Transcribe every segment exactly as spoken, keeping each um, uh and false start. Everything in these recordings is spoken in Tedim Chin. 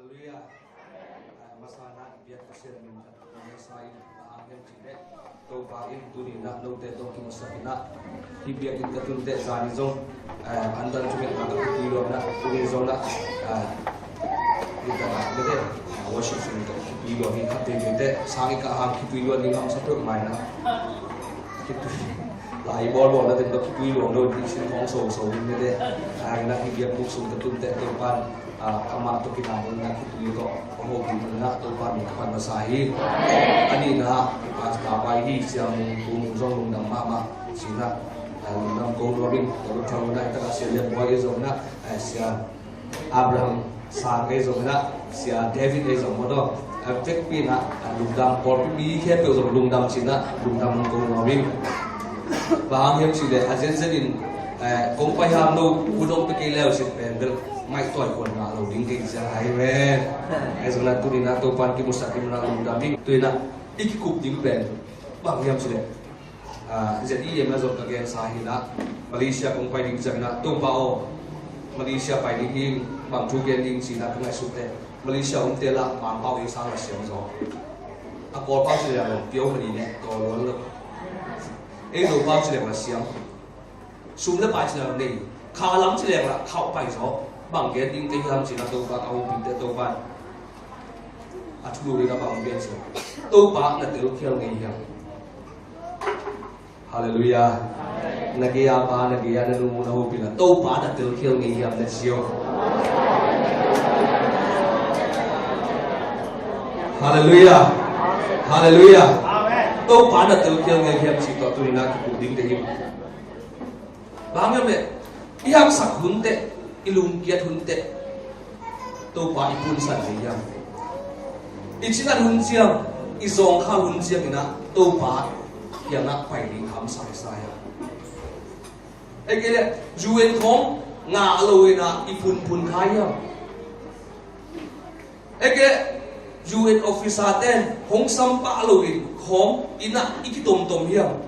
Halleluiah. Masa na i biak Pasian min khat masa in a hang hiam cih leh, Topa in tuni in ah note tawh kimusak in ah, hih biakinn ka tun teh zan in zong, eh, an dan thungetna ka khitui luang in ah, tuni in zong ah, eh, hih ka na mete, eh, worship sung tawh khitui luang in khat teng teh, sang i kah hang khitui luang in hamsa peuhmah in ah. Khitui, lai bawlbawl na teng tawh khitui luang lo, i sin hong so so in mete, eh, in ah hih biakbuk sung ka tun teh, Topa in ah, amah tawh kinah ding na khitui tawh hong hopih ding na Topa min ka phat masa hi. A nihna, Pastor pa hi, Sia Mung, Pu Mung zong lungdam mahmah. Sinah, ah, lungdam ko nuam ing, ka lungdam na i takah Sia Lian Boy ei zong na, ah, Sia Abraham Sang ei zong na, Sia David ei zong maw tawh. Ah, vekpi na, ah, lungdam, pawlpi mi khempeuh zong lungdam sinah, lungdam ko nuam ing. Bang hang hiam cih leh, a zenzen in, eh, kong pai ham lo, u dong pe kei leu sin pen bel, maihtawi kuan ngah lo ding kei sia hai men. Ai zong na tuni na Topa in kimusak in na lungdam ding. Tuni na i kikup ding pen bang hiam cih leh, ah, Z E M na zong ka gensa hi na, Malaysia kong pai ding ciang na, Topa aw, Malaysia pai ding hi, bang thu gen ding cih na ka ngaihsut teh, Malaysia umte lah Mangpau ei sang a siam zaw. A Kawlpau cih leh lo, piau mani ne, taw luan lo. Ei lo pau cih leh la siam. Sum le pai cih leh la nei. Kha lam cih leh la khauh pai zaw. Bang gen ding te hiam cih na Topa ka hong pite Topa. A thulu ding a bang gen cih. Topa na telkhial ngei hiam. Halleluiah. Na gei a pa, na gei a na nu, na hopih na Topa na telkhial ngei hiam na ci o. Halleluiah. Halleluiah. Topa na telkhial ngei hiam ci tawh tuni na kikup ding te hi. Bang hiam leh, i haksak hun teh, i lungkiat hun teh, Topa i punsan hi hiam? I cinat hun ciang, i zawngkhal hun ciang in ah Topa kiangah pai ding hamsa i sa hiam? Ei kei leh U N khawng ngah lo in ah i phunphun kha hiam? Ei kei leh U N officer ten hong sampah lo in khawng in ah i kitomtom hiam?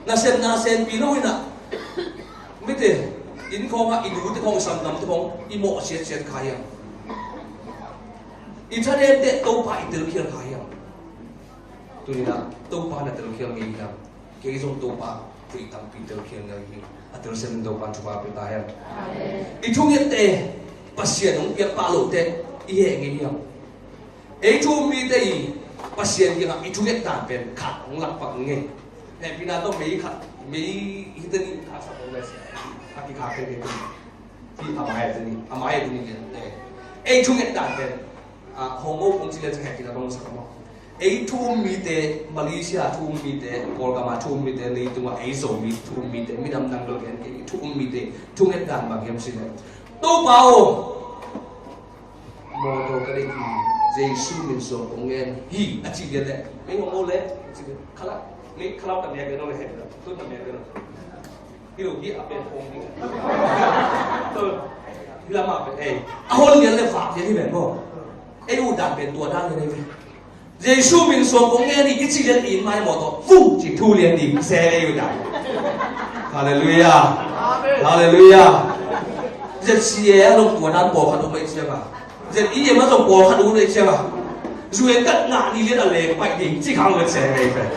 Nasep nasenpi lo in ah, mite, inn khawngah i nute khawng, i sanggam te khawng i mawh siatsiat kha hiam? I thanem teh Topa i telkhial kha hiam? Tuni na Topa na telkhial ngei hiam? Kei zong Topa kei tampi telkhial ngei hi. A telsiam in Topa thupha pia ta hen. I thungette Pasian hong piak pah loh teh i heh ngei hiam? Ei thu um mite i Pasian kiangah i thunget dan pen khat hong lakpak ngei. Hehpihna tawh mei khat, mei hite nih kha sa tawh le sia. A kikhak kei kei. Hi a mai te nih, a mai te nih kei. Ei thunget dan pen, ah, hong o kong ci le cih hehpihna tawh hong sak maw. Ei thu um mite, Malaysia thu um mite, Kawlgam a thu um mite, leitungah ei Zomi thu um mite, minam nang lo gen kei thu um mite thunget dan bang hiam cih le, Topa aw, mawtaw ka deih hi, Jesu min suang kong ngen hi, a cih lian leh, mei hong o leh, a cih lian, khalah, mei khalah ka miak lian o leh, heh, tun ka miak lian o. Hi lo hi a pen hong ding. Tun, hi lam a pen, eh, a hon lian leh vak lian hi pen maw. Ei u dan pen tua dan lian hi pen. Jesu min suang kong ngen hi, i cih lian in mai mawtaw, vung cih thu lian ding, se ei u dan. Halleluiah. Halleluiah. Z C A a zong tua dan pawlkhat om ei ciang a. Z E M a zong pawlkhat om ei ciang a. U N kat ngah ni lian a leng paih ding, cih khang lian se ei pen.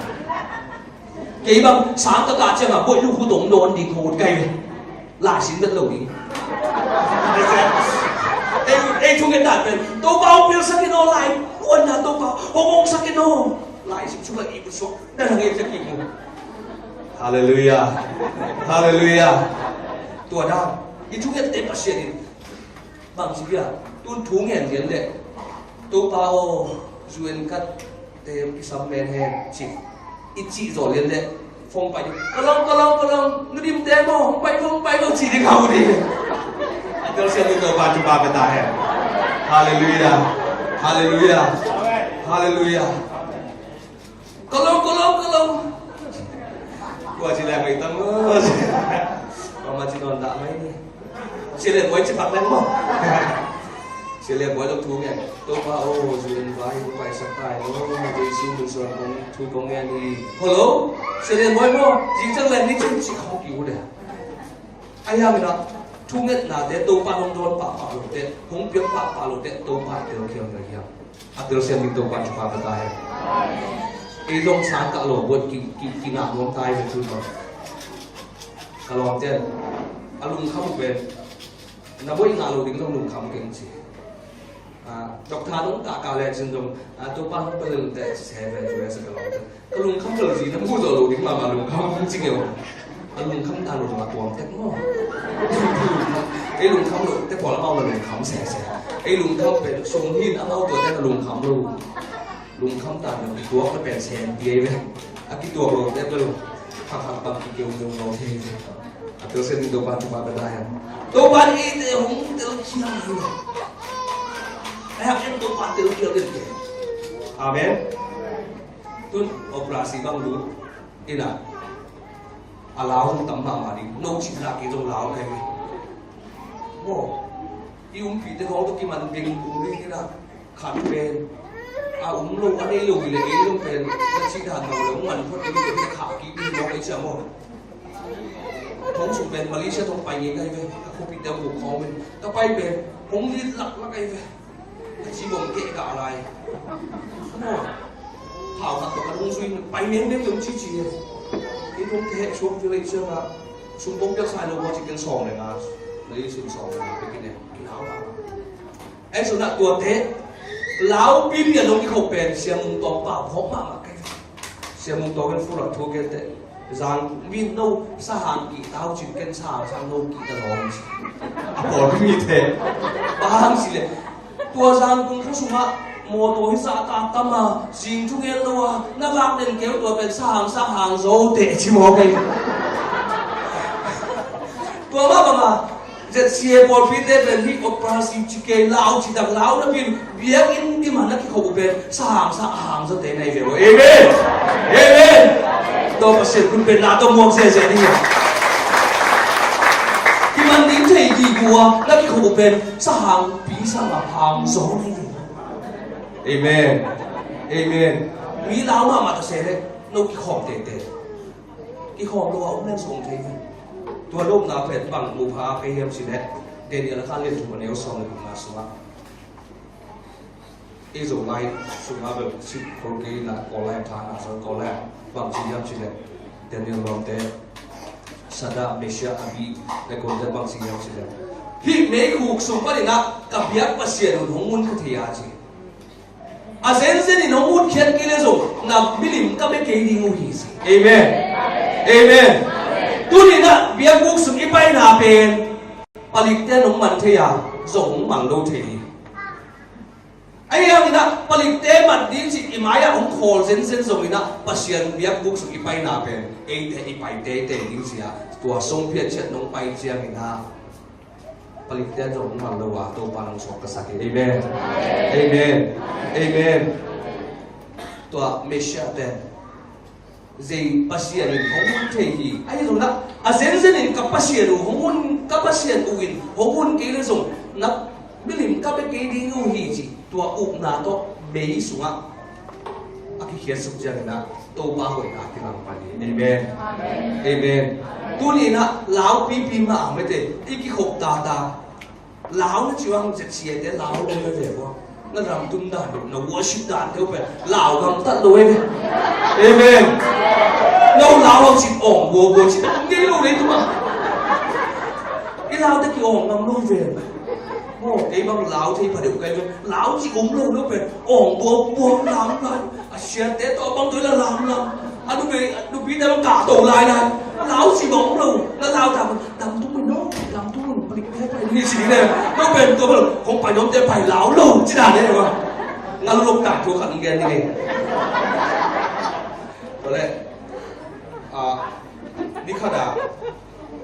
Kei bang sang ka kah ciang a, buaih luk hu tong dawn ding khawng ut kai ve. Lai sin vet lo ding. Ei, ei thunget dan pen, Topa hong pilsak in aw lai, kuan na Topa, hong hong sak in aw. Lai sin sung a i bu suak, na hang ei sak i mu. Halleluiah. Halleluiah. Tua dan, i thunget te Pasian in. Bang ci bia, tun thu ngen lian leh, Topa aw, U N kat te kisam men hen, ci. I cih zaw lian leh, phone pai ding. Ka long, ka long, ka long, na dim te maw, hong pai, hong pai maw, ci ding hau ding. Tel sian ding Topa, Topa bia ta hen. Halleluiah. Halleluiah. Halleluiah. Ka long, ka long, ka long. Kua ci leng mai tang lo. Mama ci nawn dah mai ni. Sia Lian Boy ci pak leng maw. Sia Lian Boy lo thu ngen. Topa aw, U N vai, vai sak tai lo. Jesu min suang kong thu kong ngen hi. Hello? Sia Lian Boy maw. Zing ciang leng ni cin ci khawng kiu deh. Ai ya mi na. Thungetnate Topa hong dawn pahpah lote, hong piak pahpah lote Topa telkhial na hiam? A telsiam ding Topa thupha ka ta hen. Ei zong sang kah lo buat ki, ki, kingah nuam ta hi ve tu zong. Ka lawmte a lungkham uh pen na buai ngah lo ding zong lungkham keng ci. Ah, doctor nong kah kah le cin zong, ah, Topa hong pelel te seven US ka lawmte. Ka lungkham lo zi na mu zo lo ding mama lungkham hong ci ngeu. A lungkham ta lo zong a tuam tek maw? Ei lungkham lo te pawl amau na lungkham sese. Ei lungkham pen sung hin amau tua te na lungkham lo. Lungkham ta lo kituak na pen sen pi ei ve. A kituak lo te lo. Khak khak bang ki keu keu lo thei ve. A telsiam ding Topa thupha ka ta hen. Topa in eite hong telkhial hi. A hak en Topa telkhial den ke. Amen. Tun operasi bang lut ina a lau hong tam mahmah ding. No cih lak kei zong lau kai hi. Maw, i umpihte khawng tawh kiman ding um ding ina. Khat pen a um lo a nei lo hi le ei lo pen na cih dan bang lo man phot ding pen khah kik ding mawk ei cia maw. Thong sung pen Malaysia thong pai ngei ngai ve. Ka khuapihte a buk khawng pen ka pai pen hong lit lak lak ei ve. Ka ci bawm keh gah lai. Maw, phau khat tawh ka hong zui pai mengmeng dong cici hi. Kei thong keheh suak vi lei ciangah sum bawm piak sai lo maw ci ken sawm le nga na i sun sawm le nga pek in e. Kinau ta. Ei sunah tuate lau pipi a dong kikhop pen Sia Mung Tawng pau phawk mahmah kei. Sia Mung Tawng in furak thu kei te. Zang mi no sahang kih tau cin ken sahang sang no kih ta lawm ci. A pawl mi te. Bang hang ci le. Tua Zangkung kha sungah mawtaw hi zahtak tam a, zing thungen lo a, na vak den keu tua pen sahang sahang zo teh ci mawk ei. Tua mah bang a Z C A pawlpite pen hih operasi ci kei lau citak lau na pin biakinn dima na kikhop uh pen sahang sahang zo teh na hi ve uh. Amen. Amen. Tua Pasian kun pen na tua muak zeze ding a kiman ding thei dih uh a na kikhop uh pen sahang pi sahang zo na hi ve uh. Amen. Amen. Mi lau mahmah ta se le no kikhawm tete. Kikhawm lo a um leng sawm thei hi. Tua lawmna pen bang mu pha phei hiam ci le Daniel a khan lian thum a neu sawm le gukna sungah. Ei Zolai sungah bel sik khol kei na Kawllai a tha na sawm Kawllai bang ci hiam ci le Daniel lawmte Sadrak, Meshak, Abednego te bang ci hiam ci le hih meikhuk sung panin ah ka biak Pasian un hong mun kha thei a ci. A zenzen in hong utkhiat kei le zong na milim ka bia kei ding uh hi ci. Amen. Amen. Tuni-in ah biakbuk sung i paina pen palikte in hong man thei a, zong hong man lo thei hi. Ahi hangin ah palikte man ding cih i mai-ah hong khawl zenzen zongin ah Pasian biakbuk sung i paina pen eite i pai teitei ding ci-a tua song phiat ciat nong pai ciangin ah palikte zong hong man lo a Topa nong suak ka sak hi. Amen. Amen. Amen. Tua Messiah te zei Pasian in hong hun thei hi. Ahi zongin ah a zenzen in ka Pasian uh hong hun, ka Pasian uh in hong hun kei le zong na milim ka bia kei ding uh hi ci. Tua ukna tawh mei sungah a kikhiatsuk ciangin ah Topa hoihna kilang pan hi. Amen. Amen. Tuni-in ah lau pipi mah a mete i kikhop tata. Lau na ci uh ang zet siate lau lo na ve bua. Na ramtum dan uh, na worship dan te uh pen lau gamtat lo e ve. Amen. No lau ang cin awng buabua cin ngei lo nei tu mah. I lau te ki awng ngam lo ve. Maw, ei bang lau thei pha deuh kai ve. Lau ci om lo lo pen awng buabua lam lam. A siate tawh bang doi la lamlam. A nupi, a nupite bang kahto lailai. Lau ci bang om lo. Na lau dam, dam tung min no, dam tung min palik te pai ni ci ne. No pen tua bang kong pai nom te pai lau lo ci dan ne wa. Nga lulok ta tua khat gen ni ne. Tua le. A, ni khat a.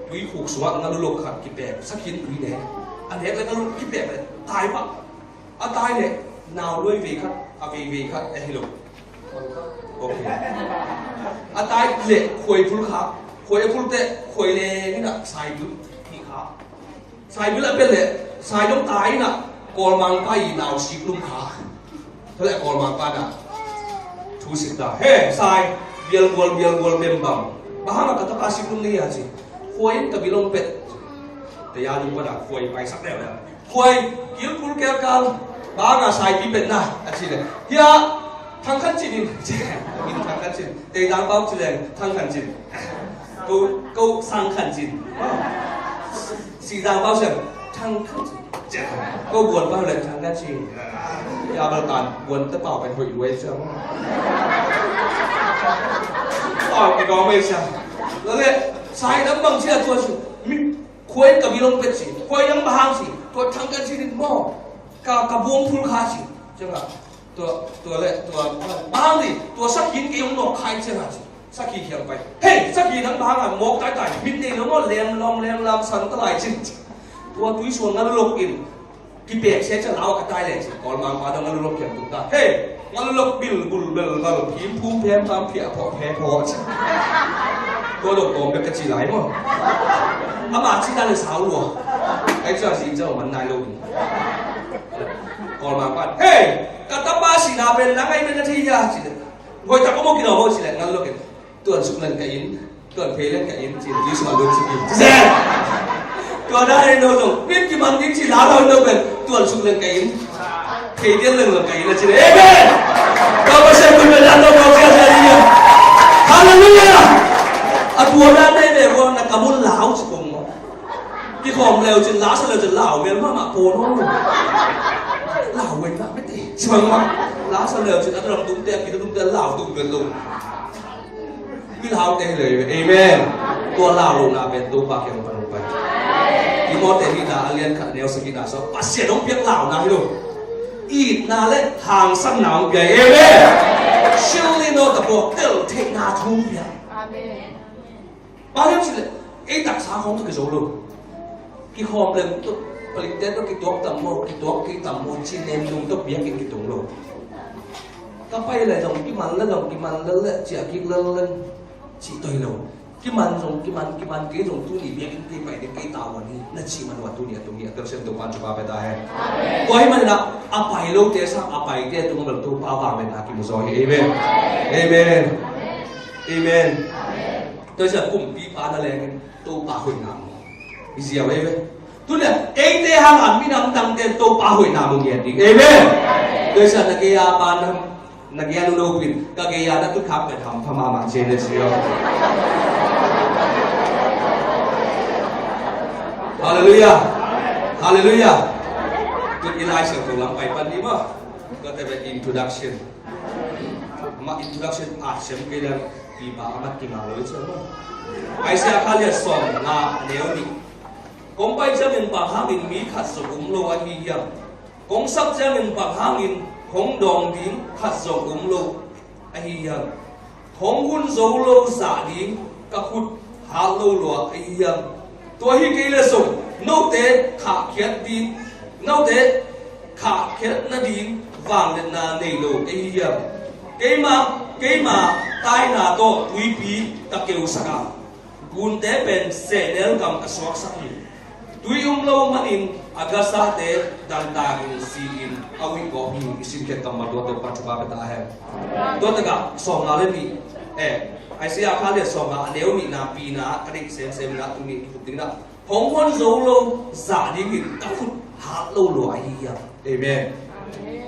Tui khuk sungah nga lulok khat kipek, sakhin tui ne. A nek le nga lulok kipek le. Tai bang. A tai le nau luai vei khat, a vei vei khat, a hi lo. Ok. A tai le khuai phul kha, khuai a phul te, khuai le ni na sai bil hi kha. Sai bil a pel le, sai dong tai na, kawlmang pa i nau sik lum kha. Thale kawlmang pa na. Thu sik ta. He, sai, bial gual, bial gual, bem bam. Bahama ka tapa sik lum ni ya si. Khuai ka bilong pet. Taya lung pana khuai paisak leu leu. Khuai, kilkul kelkal, banga saipi petna, a ci le. Hia, Thang Khan Cin in, ci le. Min Thang Khan Cin. Tei Zang Pau ci le, Thang Khan Cin. Ko, ko Sang Khan Cin. Si Zang Pau ci le, Thang Khan Cin. Ko Buan Pau le, Thang Khan Cin. Ya bal tan, Buan te pau pen hoi luai ci. Pau ke gong mei ci. Lale, sai dam bang ci a tua ci. Mi, Khuai ka bilong pet ci, khuai nang bang hang ci, tua Thang Khan Cin in maw, ka, ka buang phul kha ci, ciang a, tua, tua le, tua, bang hang ci, tua sakhi in kei hong nawk kha in ciang a ci, sakhi kiang pai. Hei, sakhi nang bang hang a mawk taitai, mit nei lo maw, lem lom, lem lam, san ta lai cin. Tua tui suang ngal lok in, kipek sia ca lau ka tai le ci, Kawl Mangpa dong ngal lok kiang tung ta. Hei, ngal lok bil, bul, bel, bal, phim, phum, phem, pam, phia, pho, phe, pho, ci. Tua dong kawm bek ka ci lai maw. Ama ci ta le sau lua. Ai ca si ca man nai lo. Kawl Mangpa. Hei, ka tapa sihna pen nang ai pen na thei hia ci le. Hoi tak ko mo ki lo ho ci le ngal lok in. Tuan suk leng ka in, tuan phei leng ka in, ci in, ci suk a lung suk in. Ci se! Tua na hei no zong, min kiman ding ci la lo no pen, tuan suk leng ka in, phei dian leng leng ka in, a ci le. Amen! Tua pa se kun pen dan no kau sia sia sia. Hallelujah! A tua dan nei be ko na ka mun lau ci kong mo. Kikhawm leu cin, la sa leu cin, lau mel mahmah pawl aw. Lau wen mah mete. Ci bang mah. La sa leu cin, a ram dum te, a kida dum te, lau dum pen lo. Mihaute hi lo hi ve. Amen. Tua lau lohna pen Topa kiang pan hong pai. Timote nihna a lian khat neu sagihna sung Pasian hong piak launa hi lo. Itna le hangsanna hong pia hi. Amen. Silni no tapo tel theihna thu hong pia. Amen. Bang hiam cih leh ei taksa khawng tawh kizo lo. Kikhawm leng tawh, palikte tawh kituak tam maw, kituak kei tam maw, cih nem dum tawh biakinn kitung lo. Ka pai leh zong kiman leh zong kiman leh leh ciah kik lel leng cih tawh hi lo. Kiman zong kiman, kiman kei zong tuni biakinn kei pai ding kei tavuan hi na cih man uh a tuni a tung hi a, Pasian Topa'n thupha pia ta hen. Tua ahih manin ah a pai lote sang a paite tung bel Topa vangliatna kimu zaw hi. Amen. Amen. Amen. Tua ciang kumpipa na leng in Topa hoihna mu. I ziau ei ve. Tuni a eite hang a minam dangte Topa hoihna mu ngiat ding. Amen. Tua ciang na gei a pa na, na gei a nu no pin, ka gei a na tu khak pen hampha mahmah ci le ci aw. Halleluiah. Halleluiah. Tun i Lai Siangtho lam pai pan ni maw. Tua te ve introduction. Amah introduction a sem kei leng pipa a mat kinga lo i ciang maw. Isaiah kha lian sawm nga a neu nih. Kong pai ciangin bang hangin mi khat zong um lo ahi hiam? Kong sap ciangin bang hangin hong dawng ding khat zong um lo ahi hiam? Hong hun zo lo zah ding ka khut hat lo lua ahi hiam? Tua hi kei leh zong note khahkhiat ding, note khahkhiat nading vangliatna nei lo ahi hiam? Keima, keima taina tawh tuipi ka keusak a, gunte pen sehnel kam ka suaksak hi. Tui um lo manin a gasate dangdang in si-in a uih gawp hi. I simkhiat kammal tua Topa thupha pia ta hen. Tua takah sawmnga le nih, eh, Isaiah kha lian sawmnga a neu nihna pina ka deih semsem na tuni i khut ding na. Hong hun zo lo zah dingin ka khut hat lo lua ahi hiam? Amen.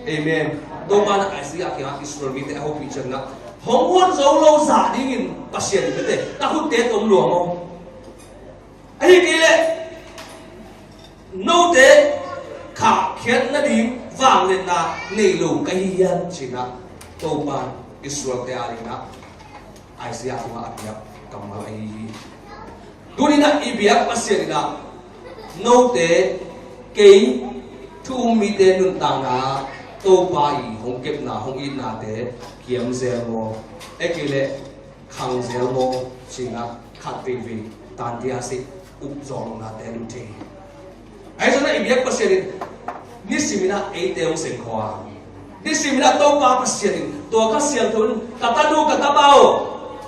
Amen. Topa na Isaiah kiangah Israel mite a hopih ciangin ah hong hun zo lo zah dingin Pasian in mite ka khutte tom lua maw? Ahi kei leh note khahkhiat nading vangliatna nei lo ka hi hiam ci-in ah Topa Israel-te a dingin ah Isaiah tungah a piak kammal ahi hi. Tuni-in ah i biak Pasian in ah note kei thu um mite nuntakna Topa i hong kepna hong itnate kiam zel maw? Ahih kei leh khang zel maw? Ci-in ah khat veivei tantia sih up zawh lohnate a lut thei hi. Ahi zongin ah i biak Pasian in nisimin ah eite hong seng khawm a, nisimin ah Topa Pasian in tua Kha Siangtho in ka tanu ka tapa aw,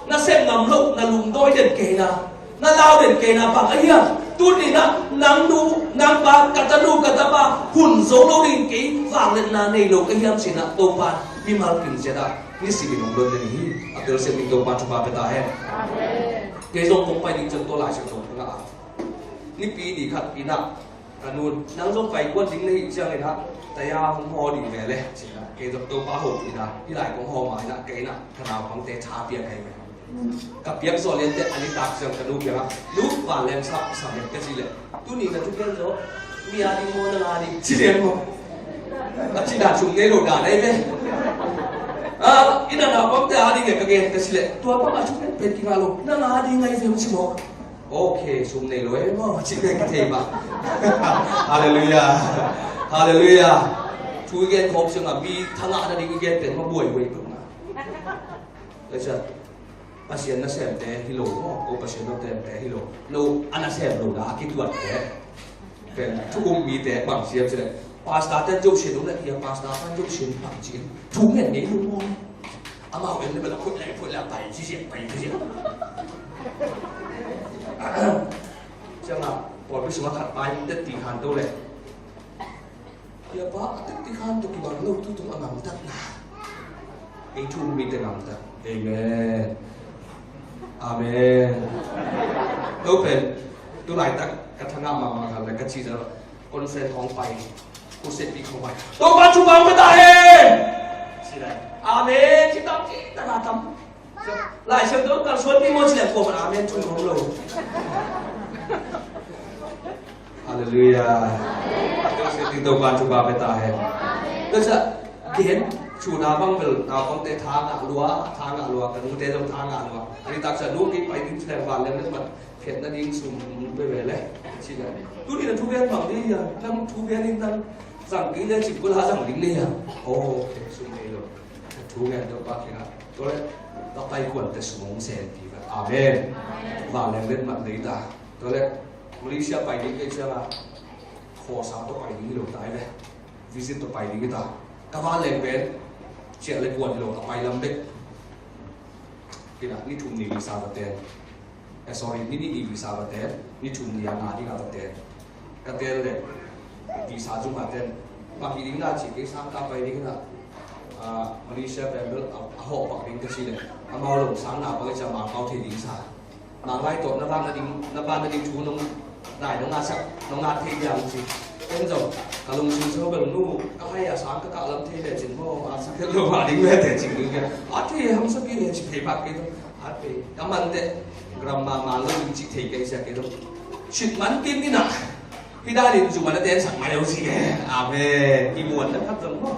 na sep ngam loh na lungdawi den kei na, na lau den kei na bang ahi hiam? Tuni-in ah nang nu nang pa, ka tanu ka tapa hun zo lo ding kei vangliatna nei lo ka hiam ci-in ah Topa mimal kin ciat ah nisimin hong luat den hi. A telsiam ding Topa thupha pia ta hen. Kei zong kong pai ding ciang tua Lai Siangtho ka ngah a, Nipi ni khat in ah ka nu'n, "Nang zong pai kuan ding na hih ciangin ah taya hong haw ding ve le," ci-in ah, kei zong Topa hopih in ah hih lai kong haw ma-in ah, kei in ah ka naupangte tha pia ka hi ve. Ka piak zawh lian teh a nitak ciang ka nu kiangah, "Nu, vanleng sa, sa leng," ka cih leh, "Tuni na thugen zawh, mi a ding maw, nang a ding?" ci lian maw. A cih dan sum nei lo dan ahi ve. "Ah, i na naupangte a ding e ka gen," ka cih leh, "Tua bang a thugen pen kingah lo, nang a ding ahi ve," hong ci maw. "Ok, sum nei lo e maw," ci ve, kithei mah. Halleluiah. Halleluiah. Thu i gen khawm ciangah mi thangah nading i gen pen mah buaihuai peuhmah. Pasian nasemte hi lo maw, ko Pasian nasemte hi lo. No, a nasem lo na a kituatte pen thu um mite bang siam ci leh, pastor ten Zosia dong leh, hia, pastor pan Zosia bang ci, thu ngen ngei lo maw. Amau en leh bel a phuih leh phuih leh a pai ci siam, pai ci siam. Ciangah pawlpi sungah khat pai, tetti khan to leh, "Hia pa, a tetti khan tawh kibang lo, tu tung a ngamtatna." Ei thu um mite ngamtat. Amen. Amen. No pen, tu laitak ka thangah mahmah khat leh ka cih zel, conference hong pai, crusade pi hong pai, "Topa thupha hong pia ta hen," ci leh, "Amen," ci tam, ci tam, a tam. Lai Siangtho kalsuanpih maw ci leh kuamah amen thu om lo. Halleluiah. Topa thupha pia ta hen. Tua ciang gen, thuna bang bel naupangte tha ngah lua, tha ngah lua, ka nute zong tha ngah lua. A nitak ciang nu, kei pai ding ci leh vanleng letmat phet nading sum veve le, ci leh, "Tuni na thugen bang ding hia? Nang thugen in nang zang kei leh cih bel a zang ding na hia?" "Oh, ok, sum nei lo." Thu ngen Topa kiangah. Tua leh ka pai kuan teh sum hong sem hi ve. Amen. Vanleng letmat nei ta. Tua leh Malaysia pai ding ka hih ciangah, khawsa tawh pai ding hi lo ta hi ve. Visit tawh pai ding hi ta. Ka vanleng pen ciah leh kuan hi lo, a pai lam bek. Hi na, ni thum ni visa va ten. Eh, sorry, ni nih ni visa va ten, ni thum ni a ngah ding a va ten. Ka ten leh visa zong va ten. Bang hi ding na ci, kei sang ka pai ding na, ah, Malaysia pen bel a, a hawh pak ding ka ci leh, amau lo sang na pak i ci a Mangkau thei ding sa. Manglai tawh na ban nading, na ban nading thu nong nai, nong ngahsak, nong ngah thei diam ci. Ken zong ka lungsim sung bel, nu, ka hai a sang ka kah lam thei leh cin maw, a sak het lo mah ding ve teh cin ding ve. A thei hamsa kei leh ci phei pak kei zong. A pei, ka man teh, gram mahmah lo ding cih thei kei sia kei lo. Cih man kei ni na. Hih dan in zum a na tensak mai lo ci e. Amen. Kimuan na khat zong maw.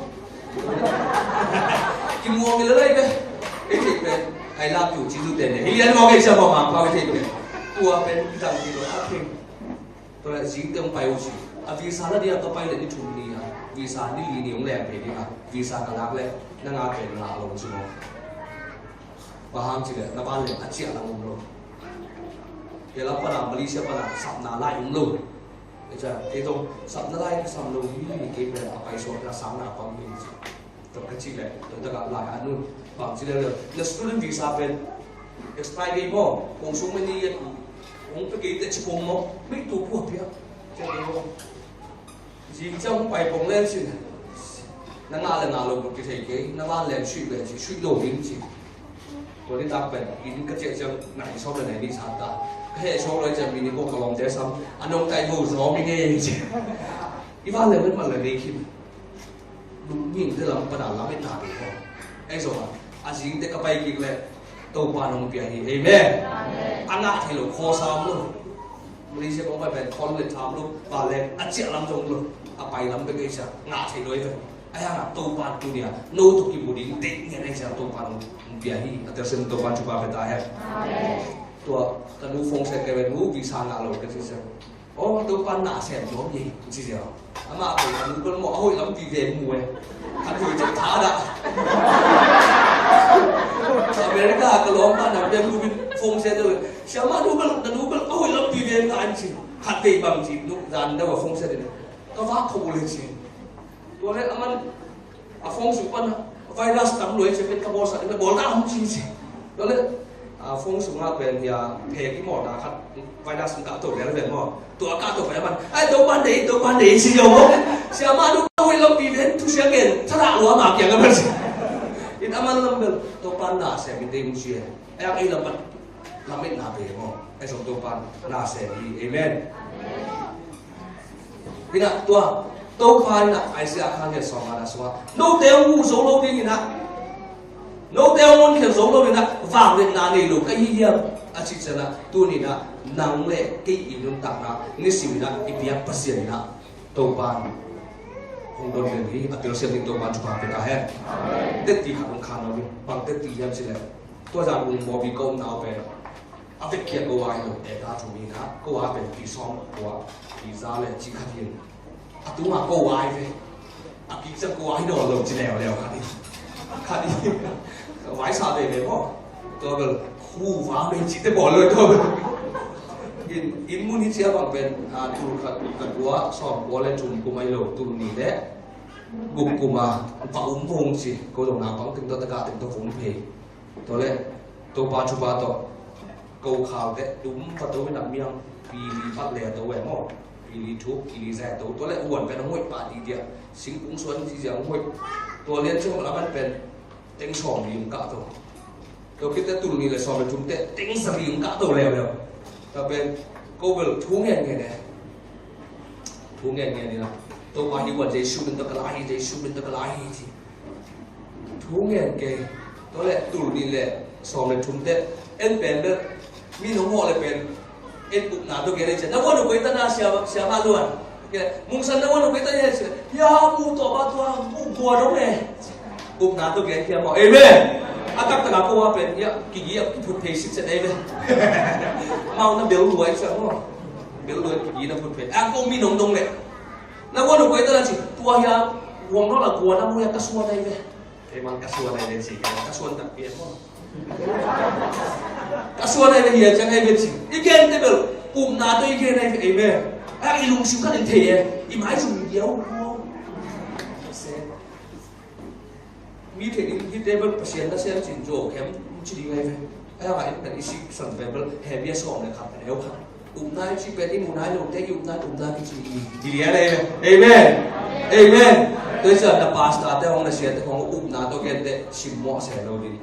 Kimuan mi la lai ve. Ei thei pen, "I love you," ci zu ten e. Hih lian maw kei sia maw, Mangpau ei thei pen. Tua pen zang ci lo a thei. Tua leh zing teng pai uh ci. A visa la ding a ka pai leh ni thum ni a. Visa ni li ni hong leng pe ding a. Visa ka lak leh na nga pen la lo ci maw. Bang hang cih leh na vanleng a ciah lam om lo. Kei lam pan a Malaysia pan a sapna lai om lo. Ei ca, kei zong sapna lai ka sam lo hi, kei pen a pai suak na sang na pang hi ci. Tua ka cih leh, tua takah lai a nun. Bang ci leh leh, na student visa pen expire date maw, kong sung mah ni yet, kong pia kei teh ci kong maw, mei tu pua pia. Cia kei maw. Zing ciang pai pong le cin. Na ngah le ngah lo kong kithei kei, na vanleng suih ve ci, suih lo ding ci. Tua nitak pen, inn ka ciah ciang, nai sawm le nai nih sa ta. Ka heh sawm lo ciang, mi nih kong ka lawmte sam, a nong tai vo zawm i ngei ci. I vanleng pen man le nei khin. Lungning te lam pan a lametna pe ko. Ei zong a, a zing te ka pai kik leh Topa nong pia hi. Amen. Amen. A ngah thei lo khawsa om lo. Malaysia kong pai pen khon le tham lo. Vanleng a ciah lam zong lo. A pai lam bek ei sia ngah thei lo ei pen. Ahi hangah Topa tuni a no tawh kimu ding deih ngen ei sia Topa nong pia hi. A telsiam Topa thupha pia ta hen. Amen. Tua ka nu phone set ka pen nu visa ngah lo ka ci sia. Aw, Topa na sem nuam hi, ci ziau. Amah pen a nu bel maw, a hoih lampi ve mu e. Khat hoih cek tha dah. America ka lawm pa na bel nu bin phone set lo. Siama nu bel, na nu bel a hoih lampi ve na an ci. Khat vei bang ci, nu zan deuh a phone set in. Ka vak khop uh le ci. Tua leh aman a phone sung pan a virus tam lua ci, pen ka bawlsak in a bawl dah hong ci ci. Tua leh a phone sungah pen hia phek i mawlna khat virus hong kahto lel ven maw. Tua a kahto pai aman, "Ai, Topa deih, Topa deih," ci zo maw. Siama nu a hoih lampi ven, thusia gen, thadah lua ma kiang a bel ci. In aman lam bel, "Topa na sem in deih," hong ci e. Ai ang ei lam pan lametna pe maw. Ei zong Topa na sem hi. Amen. Hi na, tua Topa in ah Isaiah kha lian sawm nga na sungah, note hong huh zo lo ding hi na, note hong honkhia zo lo ding hi na, vangliatna nei lo ka hi hiam, a cih ciangin ah, tuni in ah nang le kei i nuntakna nisim in ah i biak Pasian in ah Topa in hong don den hi. A telsiam ding Topa in thupha pia ta hen. Tetti khat hong khan lo ding, bang tetti hiam cih leh, tua zan hong mawh pi ko nau pen a vetkhiat ko a hi lo, eka thum hi na, ko a pen pi sawm kua, pi za le cih khat hi. A tunga ko a hi ve. A kik ciang ko a hi nawn lo ci leuleu khat hi. Khat hi. Vaisa veve maw. Tua bel khuva mei cihte bawl lo tua bel. In, in mun hi cia bang pen, a, tul khat, khat kua, sawm kua le thum kum a hi lo, tul nih le guk kum a va um vong ci. Ko zong naupang teng tawh, taka teng tawh va um phei. Tua leh Topa thupha tawh ko khalte dum va to in a miang, pi li pat le a to e maw. Pi li thuk, pi li za a to. Tua leh huan pen a hoih pah dihdiah, singkung suan dihdiah a hoih. Tua lian ciang a man pen teng sawm li hong kah to. Tua khit teh tul nih le sawm le thum teh teng za li hong kah to leuleu. Tua pen ko bel thu ngen ngen e. Thu ngen ngen in a, Topa hi huan Jesu min tawh ka la hi, Jesu min tawh ka la hi ci. Thu ngen kei. Tua leh tul nih le sawm le thum teh en pen bel, mi nong hawh le pen en upna tawh gen ei cia. Na huan uh koi ta na, sia, sia mah luan. Mungsan na huan uh koi ta na cia. Hia mu tawh mah tua uh gua dong e. Upna tawh gen hiam maw. Amen. A taktak a ko a pen hia kigi a kiphut phei sitset ei ve. Amau na bel luai cia maw. Bel luai kigi na phut phei. A ko mi nong dong le. Na huan uh koi ta na ci, tua hia huang nawn a gua na mu hia ka suan ai ve. Kei man ka suan ai ve ci, ka suan takpi e maw. Ka suan ai ve hia ciang ai ve ci. I gente bel upna tawh i gen ai ve, amen. A i lungsim khat in thei e, i maizum i diau. Mi theih ding hihte bel Pasian nasem cin zaw khem ci ding ai ve. Ahi hangin pen i siksan pen bel Hebru sawm le khat a neu khat. Upna i cih pen i mu nai lote i upna, upna kici i. Ci lian ai ve. Amen. Amen. Tua i ciang na pastor te hong, na sia te hong upna tawh gente simmawh se lo ding.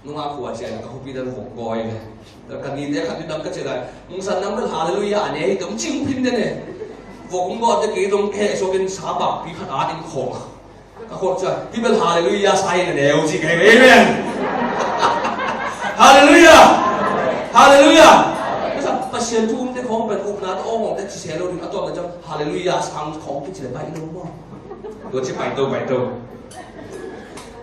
Nungak khua ciang ka hupi dan vok gawi le. Ka nite khat ni dang ka ci lai. Mungsan nang bel hallelujah a ne hi tom cing phin den e. Vok hong gaw te kei dong khe so ken sa bak pi khat a ding khawng. Ka khawng ciang hi bel hallelujah sa hi na neu ci kei. Amen. Hallelujah. Hallelujah. Pasian thu um te khawng pen upna ta awng awng te ci se lo ding a tuam na ciang hallelujah sang khawng ki ci le pai lo maw. Tua ci pai to, pai to.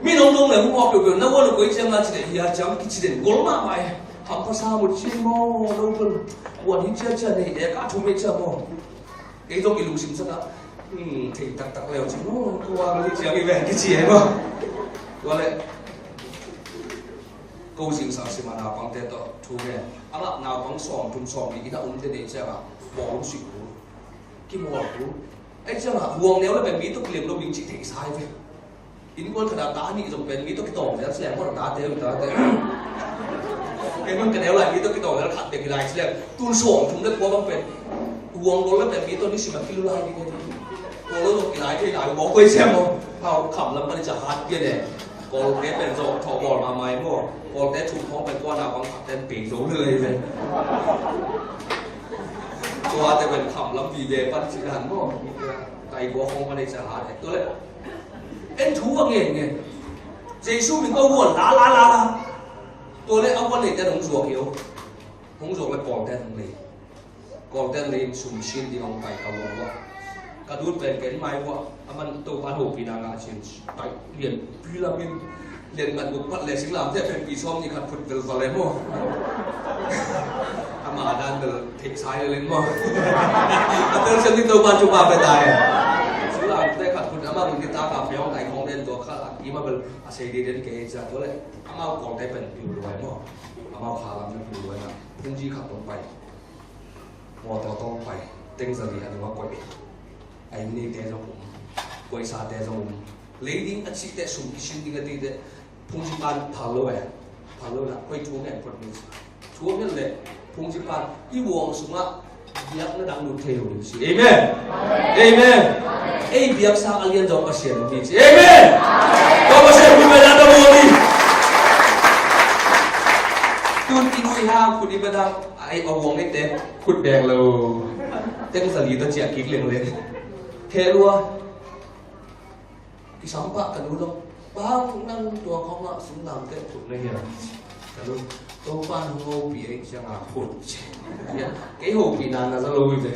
Mi nong dong le hong awk peuhpeuh na huan uh koi ciang a ci le hia ciang kici den gol mahmah e. Hampasa mut cin maw lo peuh. Huan hi ciacia nei e ka thum e cia maw. Kei zong i lungsim sak a. Hmm, thei taktak leu ci maw. Ko a mi ciang i ven kici e maw. Tua le ko zing sang sim a naupangte tawh thu ngen. A ngah naupang sawm thum sawm nih inn a umte nei ciang a bawl sik uh. Kimawl uh. Ahi ciangin huang neu le pen mi tawh kilem lo ding cih theihsa hi ve. Innkuan khat a ta nih zong pen mi tawh kitawng zel ci leng maw, tate uh tate. Kei man ka neu lai mi tawh kitawng zel khat bek hi lai ci leng. Tun sawm thum le kua bang pen huang gol le pen mi tawh nisim a kilu lai ding hi. Huang lo zong kilai thei lai bawl koi ciang maw. Hau kham lam pan i ca hat pian e. Kawlte pen zawh thawh bawl mahmah hi maw. Kawlte thum khawng pen kua naupang khat ten pei zo lel hi ve. Kuate pen kham lam vive pan ci dan maw. Kai kua khawng pan ei ca hat e. Tua le en thu a ngen ngen. Jesu min ko huan la la la la. Tua le a huan nei ten hong zuak hi o. Hong zuak le kawlte hong nei. Kawlten lei in sum sin ding hong pai ka uang uah. Ka dut pen ken mai uah. A man Topa hopihna ngah cin pai lianpi lamin lian ngat guk pat le singlamteh pen pi sawm nih khat phut velval e maw. Ama dan bel theihsa hi leng maw. A telsiam ding Topa thupha pia ta hen. Singlamteh khat phut ama mun ding taka pia hong tai khawng den tua kha a kima bel a sei ding den kei cia tua le. Amau Kawlte pen piu luai maw. Amau kha lam na piu luai na. Phungzi khat tong pai. Mawtaw tawng pai, teng zali a nung a koih. A inn neite zong um, koihsate zong um. Lei ding a cihte sum kisin ding a tite, phungzi pan phal lo e. Phal lo na, koi thu ngen phot ni. Thu ngen le, phungzi pan, i uang sungah, biakna dang lut thei lo ding si. Amen. Amen. Ei biak sang a lian zong Pasian ding si. Amen. Kong Pasian ding si. Tun i nu i hang khut i bedang, ai, a uang i tek khut beng lo. Teng za li tawh ciah kik lengleng. Khe lua. Kisam pah ka nu lo. Bang nang tua khawng ah sum lam teh khut na hia? Ka nu, Topa'n hong hopih ei ciang a khut. Kei hopihna na za lo uh ve.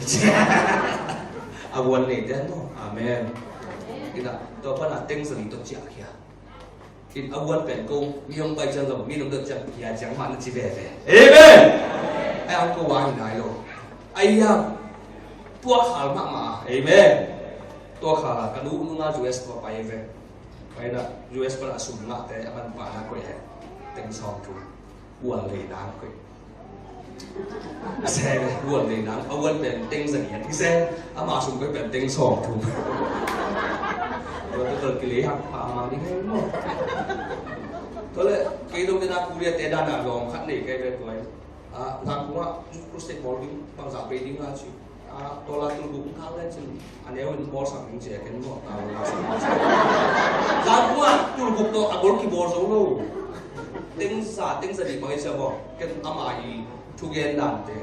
A uan nei te maw. Amen. Ina, tua pan a teng za li tawh ciah khia. In a uan pen ko, mi hong pai ciang zong, mi nong dot ciang, hia ciang mah na ci veve. Amen. Ai ang ko wa hi nai lo. Ai yang, tua khal mahmah. Amen. Tua khal a, ka nu nunga U S tua pai ve. Pai na, U S pan a sum ngahte, a man pa na koih he. Teng sawm thum. Uan lei nang koih. A se ve, uan lei nang, a uan pen teng za ngiat. I se, ama sum koih pen teng sawm thum. Tua tua tua kilei hak pa ma ding hei maw. Tua leh, kei dong tena Korea te dan a lawm khat nei kei ve tua. Ah, Zangkung ah, youth crusade bawl ding, bangzah bei ding a ci. Ah, dollar tul guk khak le cin, a neu in bawlsak ding ci a ken maw. Zangkung ah, tul guk tawh a gol kibawl zo lo. Teng za, teng za nih bang i ci a maw. Ken ama i thugen dante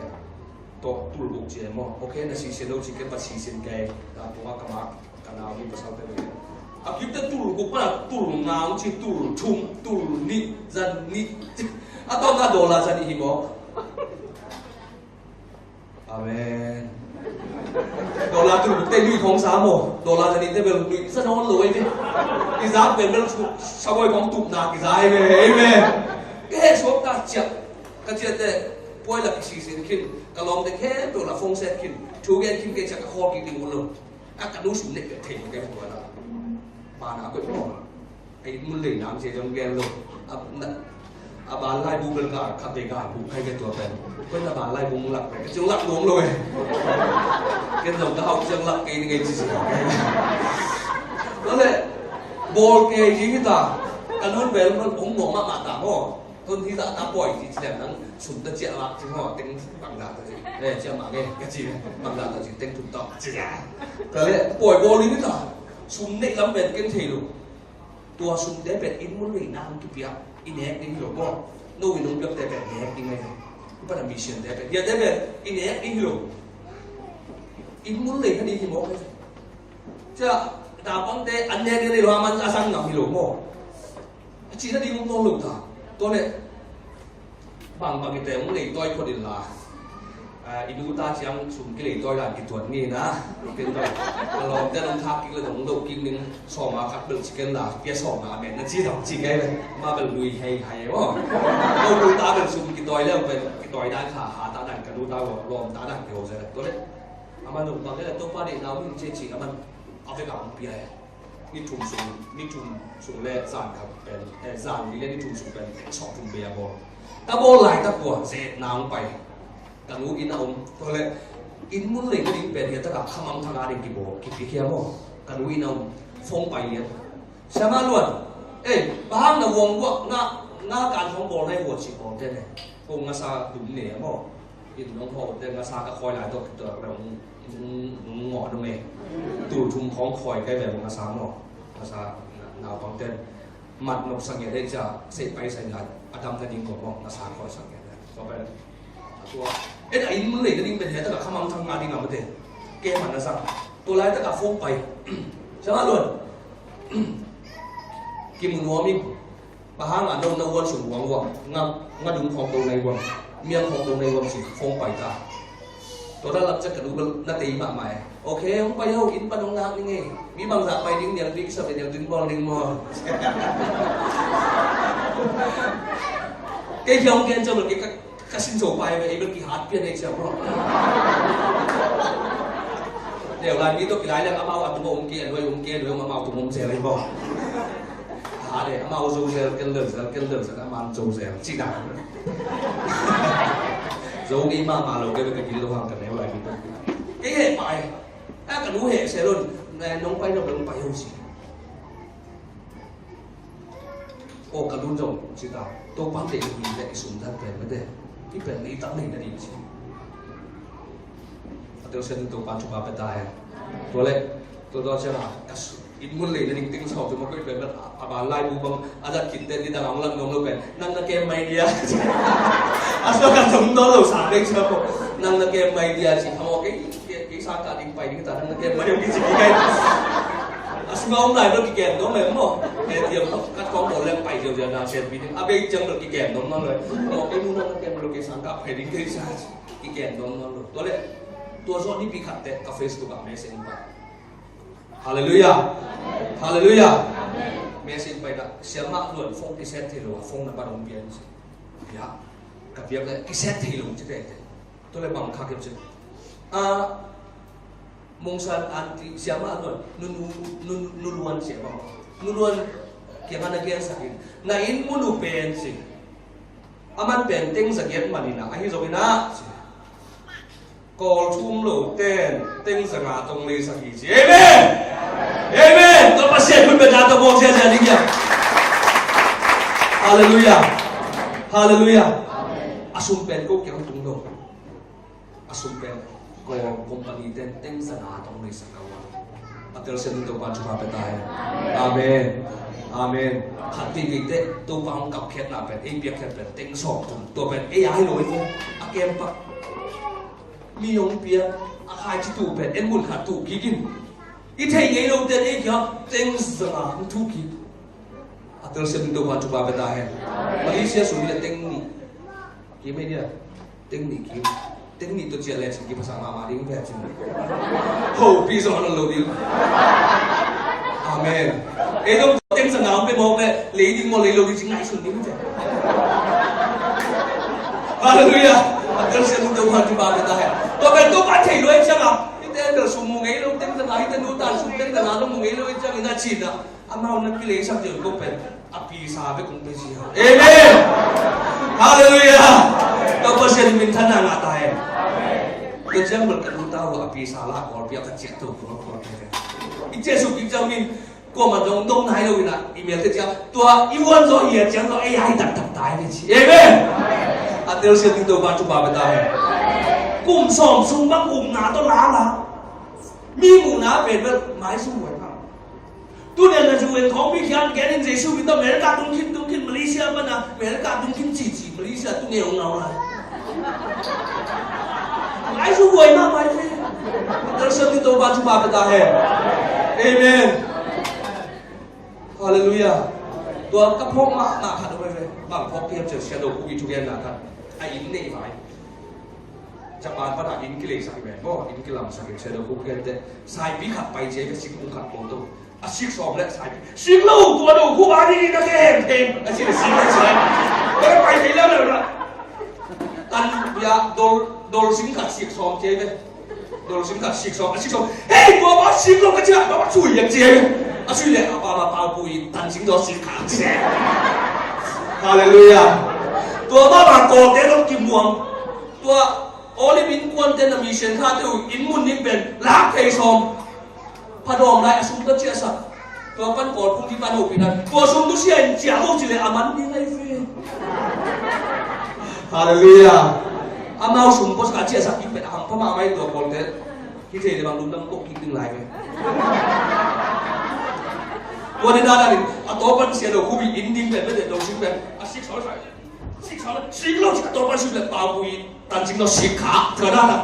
tawh tul guk ci a maw. Ok, na sisen lo ci, ken va sisen kei. Zangkung ah ka mak. Ka nau mi pasal te ve. A kip te tul guk pan a tul nga hong ci, tul thum, tul nih, za nih. A tawpna dollar za nih hi maw. Amen. Dollar tul guk te nuih khawng sa maw. Dollar za nih te bel nuih sa nawn lo ei ve. I zak bel bel sa bawi khawng tupna kiza ei ve. Amen. Ka heh suak ta ciah. Ka ciah te puai lak kisisin khin. Ka lawmte khempeuh la phone set khin. Thu gen khin kei ciah ka khawl kik ding un lo. A ka nu sum nek pek thei lo kei tua na. Ban a koih maw. Ei mun lei nang cia zong gen lo. A, na, a ban laibu bel ka khat vei ka bu khai kei tua pen. Koih na ban laibu mung lak pek. Ka ciang lak nuam lo e. Ken zong ka hau ciang lak kei ni ngei ci si. Tua leh bawl kei ci hi ta. Ka nun bel man ong nuam mahmah ta maw. Tun hi zah ta pawi ci ci lian nang sum ta ciah lak ci maw, teng bangzah ta ci. Eh, ciah mah nge, ka ci, bangzah ta ci, teng thum tawh ci. Ka leh, pawi bawl in hi ta, sum neih lam pen ken thei lo. Tua sumte pen inn mun lei nang kipia, i nek ding hi lo maw. No in hong piakte pen nek ding hi. Upa na mission te pen, hiate pen, i nek ding hi lo. Inn mun lei na ding hi maw. Cia, tapangte, an nek ding hi lo, a man a sang ngam hi lo maw. A cih nading om nawn lo ta. Tua leh bangbang i teng hong leitawi phot inla, ah, i nu ta ciang sum kileitawi dan kituat ni na. Ken tua a lawmte hong thak kik le hong loh kik ning sawm a khat bel ci ken la, pia sawm a men na ci dam ci kei le. Ma bel lui hei hai maw. Ko nu ta bel sum kitawi le bel kitawi dan kha, ha ta dan ka nu ta lawm ta dan kiho zel. Tua leh a man hong bang le Topa deihna hong ci ci a man a vek a hong pia e. Ni thum sung, ni thum sung le zan khat pen, eh, zan li le ni thum sung pen, sawm thum bei a bawl. Ka bawl laitak kua, ze na hong pai. Ka nu inn a om. Tua leh, inn mun lei nading pen, hiatakah khamang thang a ding kibawl, kipikhia maw. Ka nu inn a om, phone pai lian. Siama Luan, eh, bang hang na uang uah, nga, nga kan hong bawl nai uah ci bawl te ne. Kong ngasa dum ne maw. In nong hawh te ngasa ka khawi lai tawh kituak le hong, hong, hong ngawh nung e. Tul thum khawng khawi kai ve ngasa maw. Ngasa naupang ten mat nop sak ngiat dei cia, sei pai sak ngiat, a dam na ding ko maw, ngasa khawi sak ngiat dei. Tua pen a tua, en a inn mun lei na ding pen hiatakah khamang thang nga ding a mate. Ke man na sak. Tua laitakah phone pai. Siama Luan. Kimu nuam ing. Bang hang a no na uan sung uang uang, nga, nga dung khawk do nai uang, miang khawk do nai uang ci, phone pai ta. Tua dan lak ciang ka nu bel na tei mahmah e. Ok, hong pai ho, inn pan hong nak ning e. Mi bangzah pai ding nial bik sa nial ding bawl ding maw. Kei hiam gen ciang bel kei ka Ka sin zo pai ve, ei bel kihat pian ei ciang maw. Neu lai mi tawh kilai leng amau a tung a om kei, a nuai om kei, a nuai om amau tung om zel ei maw. Hat e, amau zo zel, ken lel zel, ken lel zel, amau zo zel. Cih dan. Zo ngei mahmah lo kei bel ka gil lo hang ka neu lai mi tawh. Kei heh pai. A ka nu heh se lo, nong pai lo, nong pai ho si. Aw ka lun zong ci ta, Topa deih hi leh i sum dan pen mate, i pen i tak nei na ding ci. A teu sian Topa thupha pia ta hen. Tua leh, tua tua ciang a, ka su-, Inn mun lei na ding teng sawm tu ma koih pen a ban laibu bang a zat khit teh nidang a hong lam nuam lo pen nang na kem mai dia. A suak a zong nawn lo sa ding sa ko. Nang na kem mai dia ci. Hamo kei kei sang ka ding pai ding ta nang na kem mai ding ci kei. A sung a om lai lo kikem dong mai mo. He tiam kat kong bol leng pai ziau ziau na sem pi ding a bei ciang lo kikem dong nawn lo. Hamo kei mu nang na kem lo kei sang ka pai ding kei sa kikem dong nawn lo. Tua leh tua zawh ni pi khat teh ka Facebook ah message in pai. Halleluiah. Halleluiah. Message pai dah siamah luan phone kiset thei lo a phone na ban hong pian si. Ya. Ka piak le kiset thei lo ci teh. Tua le bang kha kem ci. A mungsan anti siamah luan nunu nunu luan siamah. Nuluan kiang ana kian sakin na inn mun uh pen si. Aman pen teng zagiat manin a ahi zongin a ci. Kawl thum lo ten teng zanga tong leisak hi ci. Amen. Amen. Tua Pasian hun bena tua bawng sia sia ding ia. Halleluiah. Halleluiah. A sum pen ko kiang tung lo. A sum pen ko company ten teng zanga tong leisak a wan. A telsiam ding Topa thupha pia ta hen. Amen. Amen. Khat ti kei teh Topa hong kapkhiatna pen ei piakkhiat pen teng sawm tung tua pen ei a hi lo ei ko a kem pak. Mi hong piak a khai ci tuh pen en mun khat tuh kik in. I thei ngei lo ten ei kia teng zanga hong tuh kik. A telsiam ding Topa thupha pia ta hen. Malaysia sung hi le teng nih. Kim ei dia. Teng nih kim. Teng nih tua ciah le cin kim pasang mahmah ding ve cin. Ho pi zong a lo ding. Amen. Ei dong teng zanga hong pe mawk le lei ding maw lei lo ding cin ngaihsun ding ve. Halleluiah. A telsiam ding Topa thupha pia ta hen. Tua pen Topa thei lo ei ciang a. Hite bel sum mu ngei lo teng zanga hite nu tan sum teng zanga lo mu ngei lo ei ciang in a cin a. Amau na kileisak ding ko pen a pisa bek kong pe sia. Amen. Halleluiah. Ka Pasian minthanna ngah ta hen. Tua ciang bel ka nu ta uh a pisa la kawl pia ka ciah to kawl kawl pia. I ciah suk i ciang min kuamah dong dong nai lo ina email te ciang tua i vuan zaw i a ciang zaw ei ai taktak ta hen ci. Amen. A telsiam ding Topa thupha pia ta hen. Kum sawm sung bang upna tawh la la. Mi muhna pen bel mai sung huai ta. Tunian na U N khawng mi khian gen in Jesu min tawh America tung khin tung khin Malaysia pan a America tung khin cici Malaysia tung e hong ngau lai. Lai su buai mah mai fe. Telsiam ding Topa thupha pia ta hen. Amen. Halleluiah. Tua ka phawk mahmah khat om ve. Bang phawk hiam cian sia do ku i thugenna khat. A inn nei vai. Japan pan a inn kileisak hi ven maw, inn kilamsak hi sia do ku khen teh. Saipi khat pai cia ve sik kung khat ko to. A sik sawm le saipi. Sik lo, tua do ku ba ni na ke hem hem. A sik le sik le sik. Ba pai thei leu leu la. Tan bia dol dol sing khat sik sawm cia ve. Dol sing khat sik sawm, a sik sawm. Hei, tua ba sik lo ka cia, tua ba sui ya cia ve. A sui le a ba ba pau pui tan sing dol sik khat cia. Halleluiah. Tua ba ba ko te dong kimuang. Tua Olive innkuante na mission khate uh inn mun ning pen lak thei sawm. Pha dawm lai a sum ka ciahsak. Tua pan kawl phung ding pan hopih nan tua sum tu sia in ciah lo ci le a man ding lai fe. Halleluiah. Amau sum pos ka ciahsak ding pen a hampha mahmah in tua kawlte. Hi thei le bang lungdam kok kik ding lai fe. Tua ni dan a ding a tua pan sia lo khubi in ding pen pen lo sum pen a sik sawm sawm. Sik sawm sik lo ci a tua pan sum pen pau pui tan sing lo sik kha tua dan a.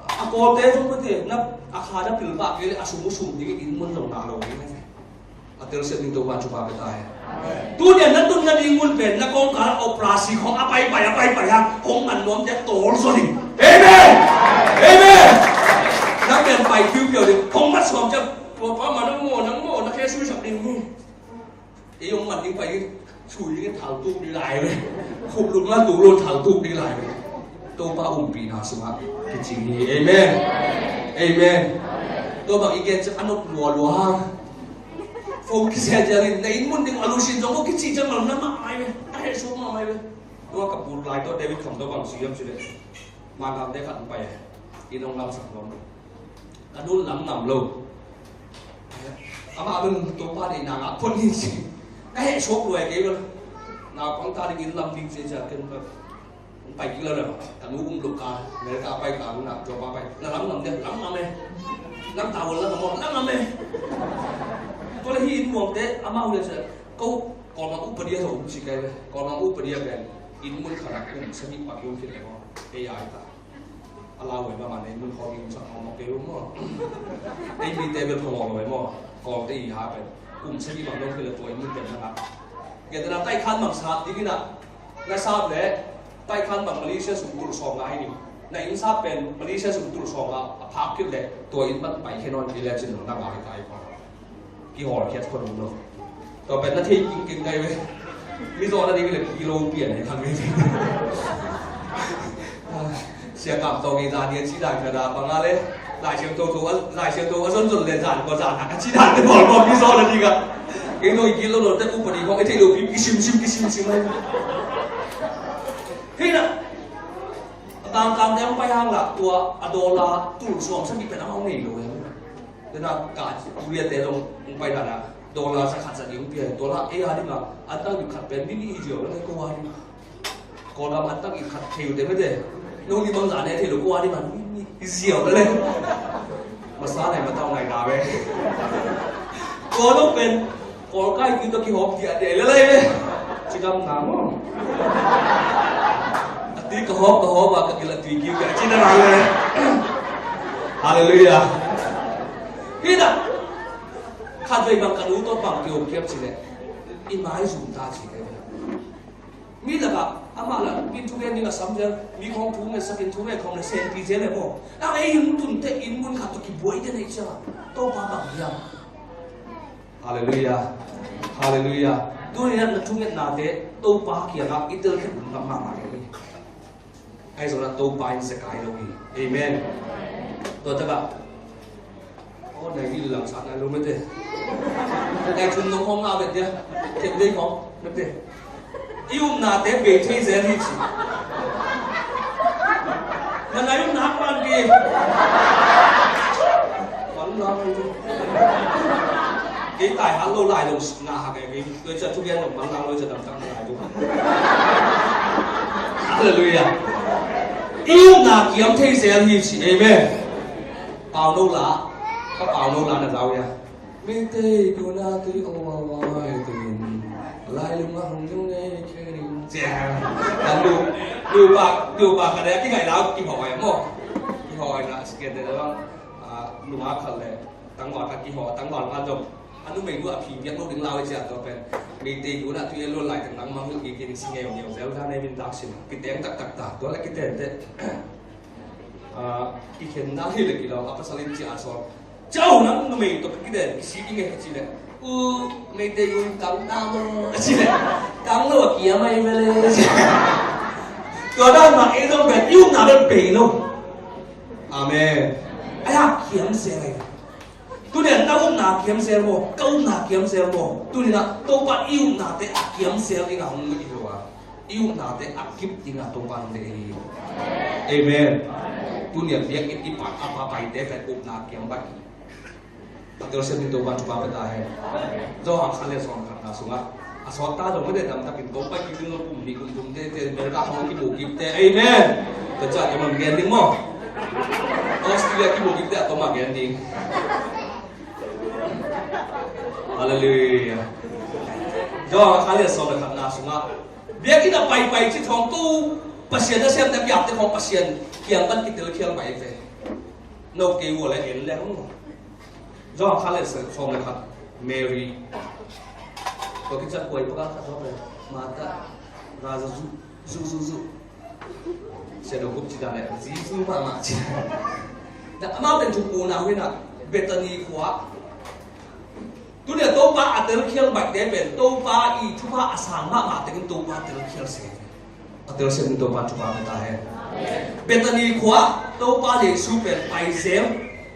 A kawlte zong mate na a kha na pil pah kei le a sum uh sum ding in mun zong na lo ding. A telsiam ding Topa thupha pia ta hen. Tunian na tun na ding mun pen na kawngkal a operasi khong a paipai a paipai a hong man nuam te tawl zaw ding. Amen. Amen. Na pen pai piupiau ding hong mat suam ciang tua pa ma nang maw nang maw na khe suisak ding hi. Ei hong man ding pai ding sui ding thal tuk ding lai ve. Khup luk na tuk lo thal tuk ding lai ve. Topa umpihna sungah kicing hi. Amen. Amen. Tua bang i gen ciang a nop lualua hang. Fo kisia ciangin na inn mun ding a lusin zong ko kici ciang mal na mah mai ve. A heh suk mah mai ve. Tua ka put lai tua David kham tua bang sui hiam sui le. Mangamte khat pai. I nong lamsak nuam. Ka nun lam ngam lo. Amah bel Topa deihna ngah phot hi ci. Ka heh suak luai kei bel. Naupang ta dingin lam ding ci cia ken bel. Pai kik lo le, ka nu um lo ka, America pai ka, na tua pa pai, na lam ngam de, lam ngam e. Lam ta wal lam ngam, lam ngam e. Tua le hi inn muangte, amau le se, ko, Kawlgam upadi a zo um si kai le, Kawlgam upadi a pen, inn mun khat ah kum sagih bang i um khit le maw, ei ai ta. A lau e, mama ne, mun khawng i um sak maw, maw, kei um maw. Ei mite bel phamawh lo e maw, Kawlte i ha pen, kum sagih bang i um khit le tua inn mun pen na ngak. Gentehna taikhan bang sap ding in a, na sap leh, taikhan bang Malaysia sum tul sawm nga hi ni. Na inn sap pen Malaysia sum tul sawm nga a phak khit leh, tua inn bang pai khe nawn kei leh cin lo na ngai kai khaw. Kihawlkhiat khaw lo. Tua pen na thei kingking kai ve. Mizaw na ding leh kilo pian he khan ve. Sia Kam Tawng i zan i a ci dan ka da pang a le. Lai Siangtho tho a, Lai Siangtho a zon zon le zan kua zan a ka ci dan te bawl bawl Mizaw na ding a. Kei no i kilo lo te upadi khawng i thei lo pi kisim sim kisim sim lai. Hei na. A tangkang te ang pai hang la tua a dollar tul sawm sagih pen amau nei lo e. Tena ka Korea te zong ang pai dan a dollar za khat za ding pia dollar e a ding a an tang khat pen ni ni i ziau lo ko a ding a. Kawlgam an tak i khat thei uh te mete. Nong ni bang zan e thei lo kua ni man ni i ziau le le. Masa nai matau nai da ve. Kawlgam pen Kawlkai ki to kihawp dia de le le ve. Ci gam na maw. A tui ka hawp ka hawp a ka gil a tui kiu ka ci na le. Hallelujah. Hi na. Khat vei bang ka nu tawh bang kihawp kiam ci le. I mai zum ta ci le. Mi lakah amah lah mi thugen ding a sam zel, mi khawng thu ngetsakin thu nget khawng le senpi zel le maw. Nang ei hun tunte inn mun khat tawh kibuaite neih ciangah Topa bang hiam? Halleluiah. Halleluiah. Tuni na thungetnate Topa kiangah i telkhiat lungdam mahmah ding hi. Ahi zongin Topa in zekai lo hi. Amen. Tua takah aw nai hi lamsah nai lo mete. Nai thum nong hong ngah vet dia. Kep dei khawng mete. I upnate bei thei zel hi ci. Na nai upna hak man ki. Kei tai hak lo lai lo ngah hak e kei. Tua ciang thugen lo mang nang lo ciang dam tak nang lai lo. Halleluiah. I upna kiam thei zel hi ci. Amen. Pau no la. Ka pau no la na zau ia. Mite tuna tui o wa wa e tui. Lai lum a hong yung ne kering. Cia. Kan du. Du pa, du pa ka de ki ngai lau ki hoi mo. Ki hoi na sket de lau. Lum a khal le. Tangval khat kihawh, tangval khat zong a numei nu a phi biak lo ding lau i ciah tua pen. Meitei nu na tui a luan lai teng nang mang hi kei ni si ngeu ngeu zel dan ei min dak sin. Kiteng taktak ta tua le kiteng te. Kikhen na hi le kilau a pasal in ciah a sawl. Ciau nang numei tawh kiden kisi i ngei a ci le. U Meitei nu in tang ta maw a ci le. Tang lo a kiam a i ve le. Tua dan mah ei zong pen i upna bel bei lo. Amen. Ai a kiam se lai. Tuni a na upna kiam sel maw, ka upna kiam sel maw. Tuni na Topa i upnate a kiam sel ding a hong i lo a. I upnate a kip ding a Topa hong de hi. Amen. Tuni a biakinn i pa a pa paite pen upna kiam bai. A tel sem ding Topa thupha pia ta hen. Johan kha le sawm khatna sungah a sawt ta zong mede damtakin ko pai kik ding lo kum nih kum thum tete America khawng a kimu kikte. Amen. Tua ciah keimah gen ding maw? Australia kimu kikte a tawmah gen ding. Halleluiah. Johan kha le sawm le khatna sungah biakinn a paipai ci thawng tu Pasian a siamte biakte khawng Pasian kiang pan kitel khial pai ve. No kei ua le en le hong. Johan kha le sawm le khat Mary. Tua kicak kuai paka khat Martha. Raza zu zu zu zu. Sia do gup ci dan le Jesu mahmah ci. Dah amau ten thuk una huina Bethany khua. Tuni a Topa a telkhial baihte pen Topa i thupha a sang mahmah tengin Topa telkhial se. A tel sem in Topa thupha pia ta hen. Bethany khua Topa Jesu pen pai zel,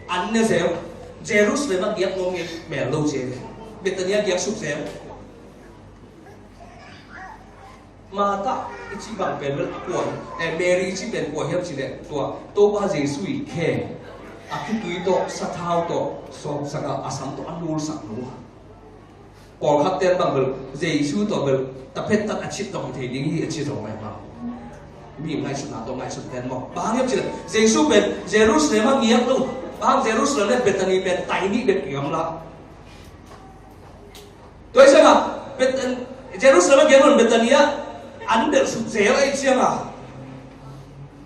an ne zel, Jerusalem a giak ngawng in mel lo zel. Bethany a giak suk zel. Martha i cih bang pen bel a kua, eh, Mary i cih pen kua hiam cih leh tua Topa Jesu i khe a khitui tawh sathau tawh sawpsak a, a sam tawh a nulsak nu. Pawlkhat ten bang bel Jesu tawh bel taphet tak a cit tawh thei ding hi a ci zo mai bang. Mi ngaihsutna tawh ngaihsut ten maw. Bang hang hiam cih leh Jesu pen Jerusalem ah ngiat lo. Bang Jerusalem le Bethany pen tai nih bek kiam la. Tua hi ciangah Beth-, Jerusalem ah ngiat lo, Bethany ah an belh suk zel ahih ciangah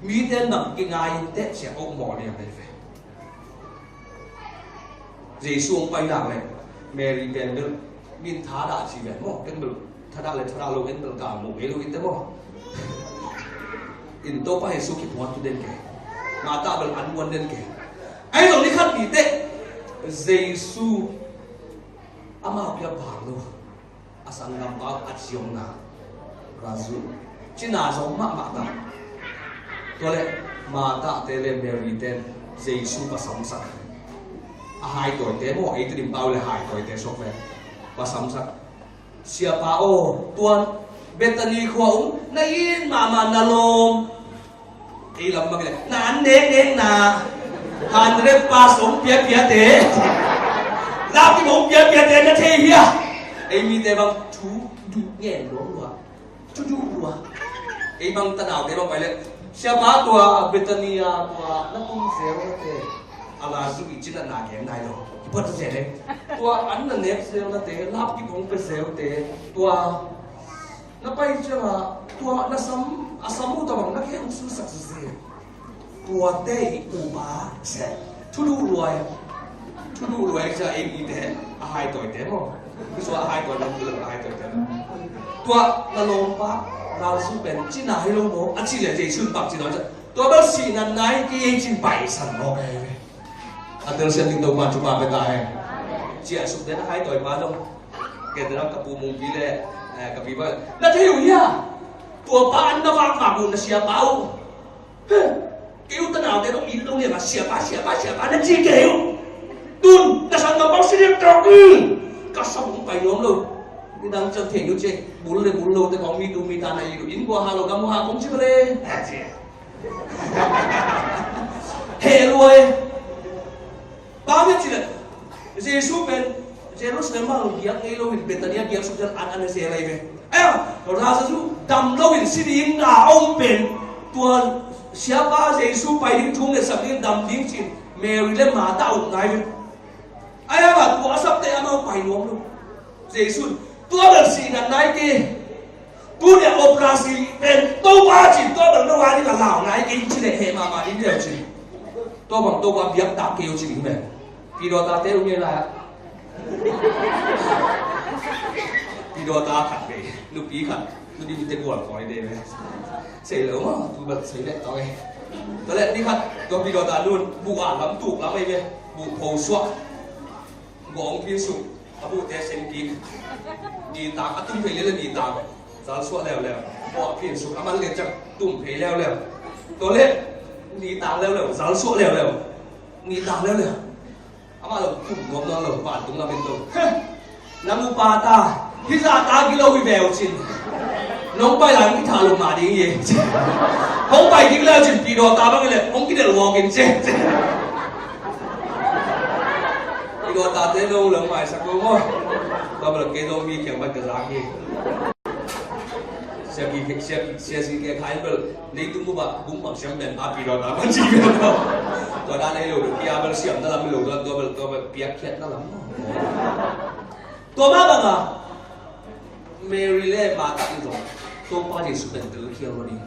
mite in bang kingai in teh ciah, oh, mawh lian ahi ve. Jesu hong pai nak leh Mary pen bel min thadah ci ven maw, ken bel thadah le thadah lo, ken bel gal mu ngei lo in teh maw. In Topa Jesu kiphuan tu den ke, Martha bel an muan den ke. Ahi zong ni khat ni teh Jesu amau kia bang lo. A sanggampa a ciamna, Lazarus, cina zong mahmah ta. Tua leh Martha te le Mary ten Jesu va samsak. A haitawite maw, ei Tedim pau le haitawite suak ve. Va samsak. Siapa aw, tuan Bethany khua um na it mahmah na lawm. Ei lam bang le, na an neknek na, hundred pass hong piapiate, lapkip hong piapiate na thei hia? Ei mite bang thu duh ngen luang lua, thu duh lua. Ei bang tanaute bang pai le, siapa, tua Bethany a tua na kum zel nate, a Lazarus i cina na gen nai lo. Kipat zel le, tua an na nek zel nate, lapkip hong pia zelte, tua na pai ciangah tua na sam, a sam uh tabang na khe hong sulsak sese. Tuate i upa se. Thu duh luai. Thu duh luai cia ei mite a haitawite maw. Kisua a haitawi lam, a haitawite. Tua na lawmpa Lazarus pen cina hi lo maw, a ci le Jesu in bang ci dawn cia. Tua bel sihna nai kei ei cin paisan maw kei ve. A telsiam ding Topa thupha pia ta hen. Ciah suk den a haitawi pa zong. Kei te ka pu Mungpi le, eh, ka pi pa. Na thei uh hia? Tua pa an na vakvak uh na siapa uh. Heh. Kei uh tanaute dong it lo nia ka siapa, siapa, siapa na ci kei uh. Tun, na sang na bang si dek tawk uh. Ka sam hong pai nuam lo. Nidang ciang thei uh ci. Bul le bul lo te kong mi tu mi ta na it uh. Inn kua ha lo, gam kua ha kong ci ba le. Heh lua e. Bang hiam cih leh Jesu pen Jerusalem bang giak ngei lo in Bethany ah giak suk ciang an an a zel ahi ve. Aia, Lazarus dam lo in si ding na a om pen tua siapa Jesu pai ding thu ngetsak ding dam ding ci-in Mary le Martha a up nai ve. Aia, tua a sapte amau pai nuam lo. Jesu in tua bel sihna nai kei. Tuni a operasi pen Topa cin tua bel na wai ding a lau nai kei ci leh heh mahmah ding leu cin. Tua bang Topa biak dak kei uh cin ding meh. Pidawta te uh ngei lai ah. Pidawta khat ve. Nupi khat. Nupi te gual koi de ve. Sei lo ma tu bel sei leh tawh e. Tua leh ni khat tua pidawta nun buh a lam tuk lam ei ve. Buh pho suak. Gawng phin suk, a buhte seng kik. Nitang a tum phei leuleu nitang. Zal suah leuleu. Gawng phin suk, a man lian ciang tum phei leuleu. Tua leh nitang leuleu, zal suah leuleu. Nitang leuleu. Amah lo tum nuam nawn lo, vantung lam en to. Heh! Nang upa ta, hih zah ta gilo hi veu cin. Nong pai lai hong kitha lo mah ding hi. Hong pai ding leu cin, pidawta bang hi leh hong kidelh vuak in ci. Pidawta te lo lo maisak lo maw. Tua bel kei zong mi kiang bang ka zak hi. Sia ki, sia ki, sia si ke khai bel nei tung mu ba bung bang siam ben ba pidawta bang ci ben. Tua dan ei lo lo kia bel siam na lam lo, tua bel, tua bel piakkhiat na lam. Tua mah bangah Mary le Martha in zong Topa Jesu pen telkhial lo ding.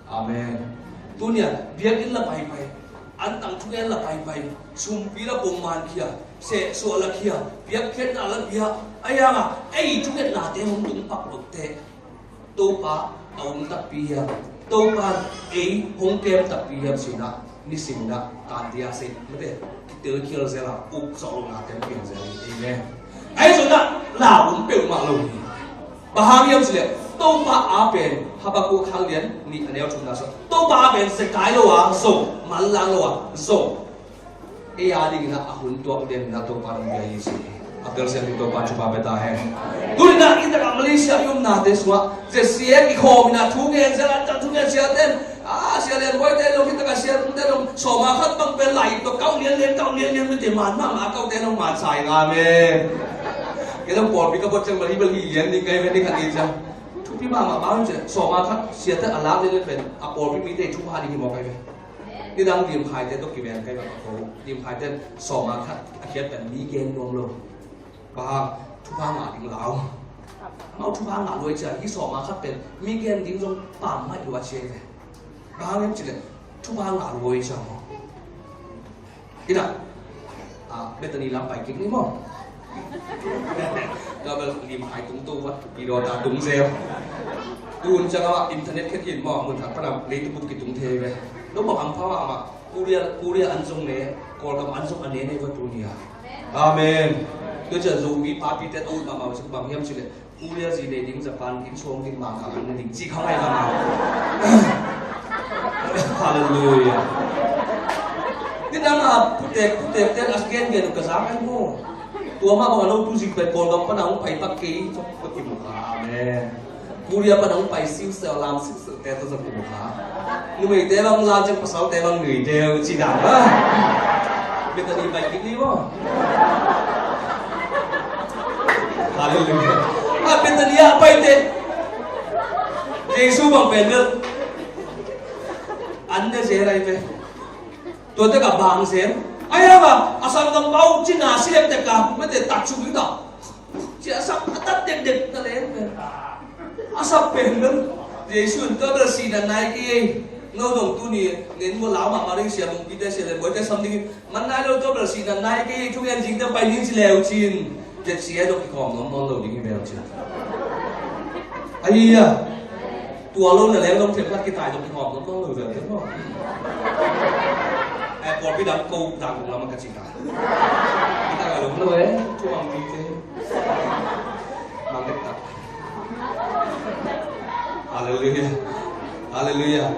Amen. Tunia biakinn la paipai, antang thungen la paipai, sumpi la pongman khia, sehsuah la khia, piakkhiatna la pia, a yangah ei thungetnate hong tung pak loh teh. Topa a om takpi hiam? Topa ei hong kem takpi hiam? Sinah nisim dah kantia sei mate kitel khial zel a uk zawh lo na tem piang zel. Amen. Ahi zongah lau um peuhmah lo hi. Bang hang hiam cileh Topa a pen Habakkuk khat lian nih a neu thumna sua Topa a pen zekai lo a zong, manlang lo a zong. Ei a dingin a hun tuak den na Topa nong bia hi si. A telsiam ding Topa thupha pia ta hen. Tuninah i takah Malaysia i omnate sungah ZCM i khawm inah thu ngen sia, antang thu ngen sia ten. A sia Lian Boy te long, hi takah sia Tung te long, sawma khat bang pen lai tua kau lian lian, kau lian lian, mite man mahmah kau te long man sa ing. Amen. Kei long pawlpi ka bot ciang bali bali lian ding kai ven ding khat ni ciang. Thu Thupha mahmah bang ci leh sawma khat siate a lak ding pen a pawlpi mite thupha ding hi mawk ahi ve. Nidang limkhaite tawh kiven kai bang a ko. Limkhaite sawma khat a khiat pen mi gen nuam lo. Bang hang? Thupha ngah ding lau. Amau thupha ngah luai cia hi. Sawma khat pen mi gen ding zong pammaih lua cia hi ve. Bang hang hiam ci leh thupha ngah luai cia maw? Ina, ah, Bethany lam pai kik ni maw? Tua bel limkhai tung to va, i dawta tung zel. Tun ciang a internet khet in maw, mun thak pana leitung bup kitung thei ve. No bang ang pha mah mah, Korea, Korea an zong ne, Kawlgam an zong a ne ne va tuni a. Amen. Tua ciang Zomi papi te a ut mah mah, bang hiam ci leh Korea zi nei ding, Japan inn sawm ding, Mangkang an ne ding, ci kha ngai kha ngai. Halleluiah. Nidang a putek putek ten a gen gen uh ka zak ai maw. Tua mah bang a lo tu zik pen Kawlgam pan a hong pai pak kei, cok ka kimu kha. Amen. Korea pan a hong pai siu sel lam siu sel te tawh zong kimu kha. Numeite bang lam ciang pasalte bang nui deuh ci dan a. Bethany pai kik ni maw? Halleluiah. A Bethany a paite Jesu bang pen bel an ne zel ai ve. Tua tek a bang zel ai a, a sanggam pau cina si leptek a mete tak suk hi ta. Cia sak a tat dekdek ta leng pen a sak pen bel Jesu in tua bel sihna nai kei ei. No zong tuni nen mua lau mahmah ding, sia bungpite sia le buaite sam ding man nai lo, tua bel sihna nai kei ei, thungen zingte pai ning ci leu cin. Tet sia dok kikhawm ngam nawn lo ding hi bel cin. Ahi a. Tua lo na leng dong themkhat kitai dong kikhawm dong dong lo zel ding maw? Eh, pawlpi dang ko dang dong lam a ka ci ta. Kitai dong lo eh, thu mang mi te. Mang dek tak. Halleluiah. Halleluiah.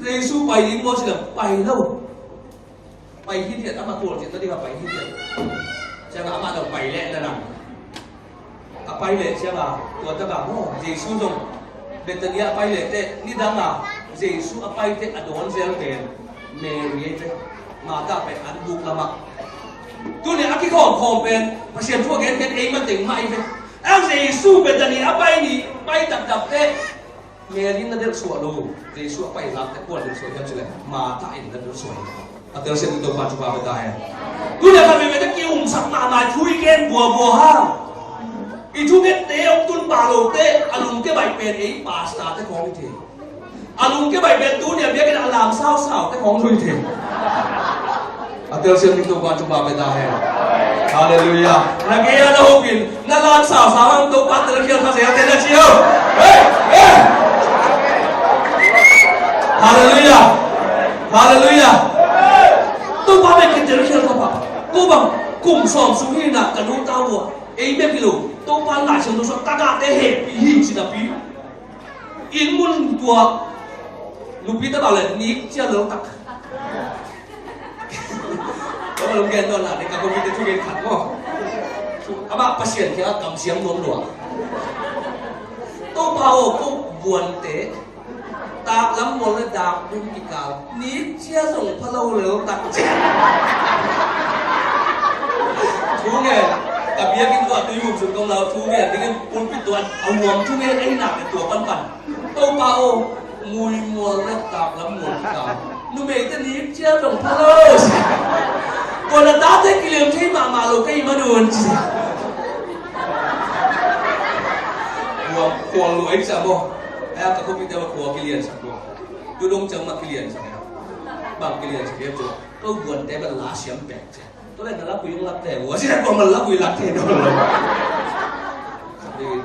Jesu pai ding maw ci leng pai lo. Pai hithiat, amah tualcinna dingah pai hithiat. Ciangah amah dong pai leh na nang. A pai leh ciangah tua takah maw, Jesu zong Bethany a pai leh teh, nidangah Jesu a paite a dawn zel pen Mary ei teh, Martha pen an buk lamah. Tuni a kikhawmkhawm pen Pasian thu a gen pen ei mateng mah ei teh. A Jesu Bethany a pai ni, pai taktak teh Mary in na delhsuah lo, Jesu a pai lak te kuan delhsuah hiam cileh, Martha in na delhsuah hi. A telsiam ding Topa thupha pia ta hen. Tuni a khat veivei te kiumsak mahmah thu i gen buabua ha. I thungette hong tun pah lote a lungkia baih pen ei pastor te khawng hi thei. A lungkia baih pen tuni a biakinn a lam sausau te khawng hi thei. A telsiam ding Topa thupha pia ta hen. Halleluiah. Na gei a na hopin na lam sausau hang Topa telkhial kha zel te na ci o. Hei! Hei! Halleluiah. Halleluiah. Topa bek kitelkhial kha pah. Ko bang kum sawm sung hi na ka nu ta ua. Ei bek hi lo. Topa Lai Siangtho sua tagahte hehpih hi ci napi. Inn mun tua nupi te bang le nik cia lel tak. Ka lung gen nawn la, ka kong te thu gen khat maw. Amah Pasian kiangah kamsiam nuam lua. Topa aw, ko buante taklam mual le dak dum kikal nik cia zong pha lo lel tak cia. Thu ngen, ka biakinn tua tui hum sung kong lau thu ngen dingin pulpit tua a huam thu ngen ei nak tua panpan. Topa aw, mui mual le taklam mual kikal numeite nik cia zong pha lo. Tua na tate kiliam thei mahmah lo ka hi manun ci. Khua, khua luai sa maw. Ai a ka khopite ma khua kilian sak maw. Tu dong ciang ma kilian sak maw. Bang kilian sak hiam tua. Ko buante ma la siam pek cia. Tua le na la pui ung lak te ua ci na ko ma la pui lak te dong lo.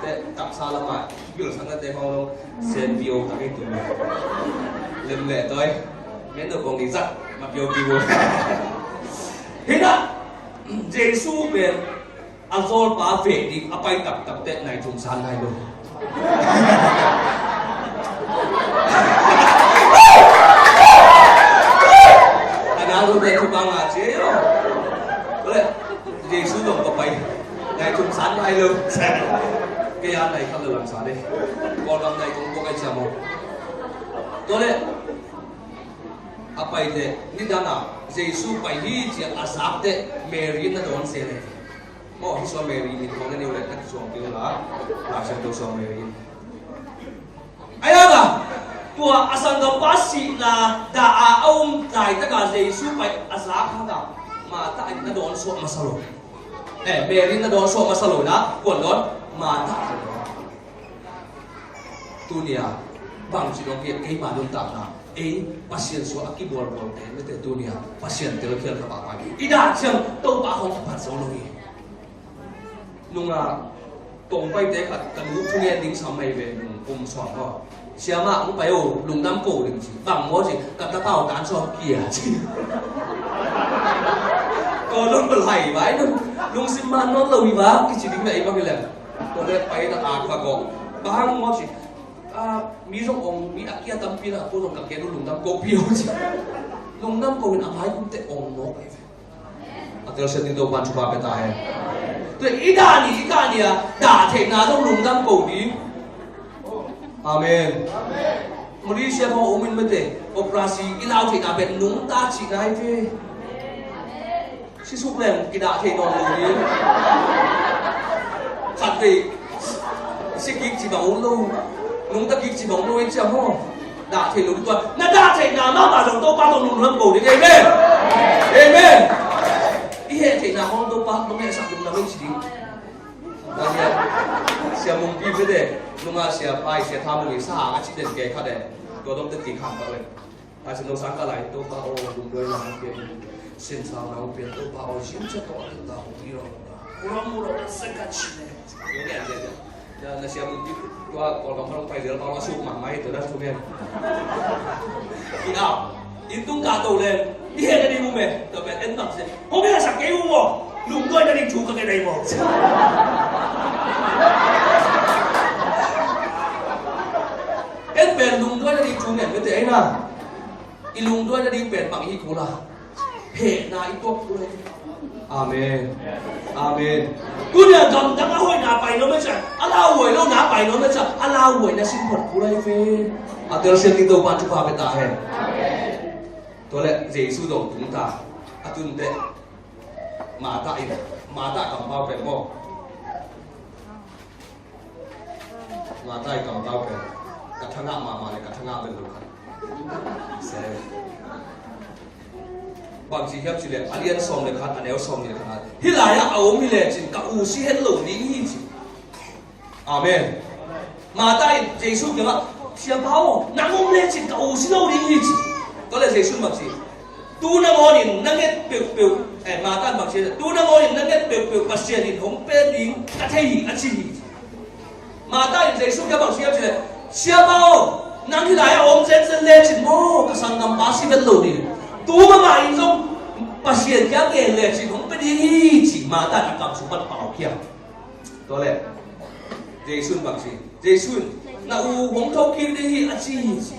Te taksa lama bil sang na te hong lo. Sen bio tak ei tu. Lem le toi. Men no kong di zak ma bio bio. Hina Jesu pen a zawlpa veh ding a pai taktak teh nai thum san nai lo. A nang lo teh thupha ngah ci ei lo. Kole Jesu zong ka pai nai thum san nai lo. Kei a nai khat lo lam sa dei. Kawlgam nai kong buak ai cia maw. Kole a pai teh nidang a Jesu pai hi cia a zak teh Mary na dawn se le. Maw, hih sua Mary in kong na neu le, na kisuang kei uh la. Lai Siangtho sua Mary in. Ai hang a, tua a sanggampa sihna dah a a um laitak a Jesu pai a zak hang a, Martha in na dawn suak masa lo. Eh, Mary in na dawn suak masa lo na, kuan dawn, Martha in dawn. Tunia bangci dong kei, keima nuntakna, ei Pasian sua a kibualbual te mete tunia Pasian telkhial ka pahpai. I dah ciang Topa khong kipat zo lo hi. Nunga tongpaite khat ka nu thungen ding sam mai ve, nung kum sawm maw. Siama hong pai o, lungdam ko ding ci. Bang maw ci, ka tapau tan sawm kia ci. Ko lung lai vai nung, lungsim man nawn lo hi va kici ding na ei bang hi leng. Ko le pai na ak va ko. Bang maw ci. Ah, mi zong ong, mi a kia tampi na ko zong ka kia lungdam ko pi o ci. Lungdam ko in a mai kum te ong mawk ei ve. A telsiam ding Topa'n thupha pia ta hen. Tua i dah ni, i dah ni a, dah theihna zong lungdam ko ding. Amen. Malaysia khawng um in mete, operasi i lau theihna pen nungta cihna hi ve. Sisuk leng kidah thei nawn lo ding. Khat vei sikik ci bang om lo. Nungta kik ci bang om lo in ciam maw. Dah thei lo ding tua. Na dah theihna mahmah zong Topa tawh lungdam ko ding. Amen. Amen. I heh theihna hong Topa tawh hehsak lungdam in ci ding. Sia Mungpi vete, nunga Sia Pai, Sia Tha Mung i sa a ci den ke khat e. Tua dong te ti khang tak le. Lai Siangtho sang ka lai, Topa aw, lungduaina hong pia in, sinsau na hong pia in, Topa aw, zing cia tawh a lungdam hong pia in. Kuram mu lo, na sa ka ci ne. Yo ne, ne, ne. Na, na Sia Mungpi, tua Kawlgam khong pai zel, tua suk mahmah hi, tua na suk ngen. Ki au, in tung ka to leng, i heh na ding mu me, tua pen en bang se. Hong hehsak kei uh maw, lungduaina ding thu ka ngen ahi maw. En pen lungduaina ding thu ngen mete ahi na. I lungduaina ding pen bang hi kul a, hehna i tuak kul a. Amen. Amen. Tunia gamdang a hoihna pai nawn mah ciah, a lauhuai lohna pai nawn mah ciah, a lauhuai na sin phot kul a hi ve. A telsiam ding Topa'n thupha pia ta hen. Tua leh Jesu dong tung ta. A tun teh Martha in, Martha kampau pen maw. Martha i kampau pen, ka thangah mahmah le ka thangah pen lo khat. Se. Bang ci hiam ci le, a lian sawm le khat, a neu sawm le khat. Hih lai-ah a om hi lecin ka u si het lo ding hi ci. Amen. Martha in Jesu kiangah, Siapa aw, nang om lecin ka u si lo ding hi ci. Tua le Jesu in bang ci, tu nangawnin na nget peuhpeuh, eh, Martha in bang ci, tu nangawnin na nget peuhpeuh Pasian in hong pia ding ka thei hi a ci hi. Martha in Jesu kiang bang ci hiam ci le, Siapa aw, nang hih lai-ah om zenzen lecin maw ka sanggampa si vet lo ding. Tu mahmah in zong Pasian kiang ngen lecin hong pia ding hi ci. Martha in a kam sung pan pau kiang. Tua leh Jesu in bang ci, Jesu in na u hong thokik ding hi a ci hi ci.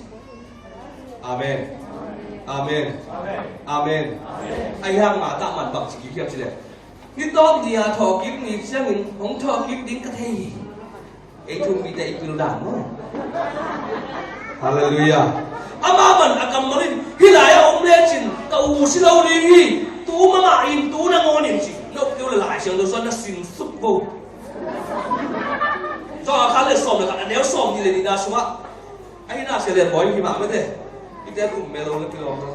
Amen. Amen. Amen. Ahi hang Martha man bang ci kik hiam ci leh, ni tawp ni-a thawhkik ni ciangin hong thawhkik ding ka thei hi. Ei thu mite i pil dan maw. Halleluiah. Amah man a kammal in hih lai-ah om lecin ka u si lo ding hi. Tu mahmah in tu nangawnin ci. Na uk kei uh le Lai Siangtho sung na sin suk vo. Sawm a khat le sawm le khat, a neu sawm nih le nihna sungah. Ahi na sia lian bawi hi mah mete. Ite kum melo le pilawm lo.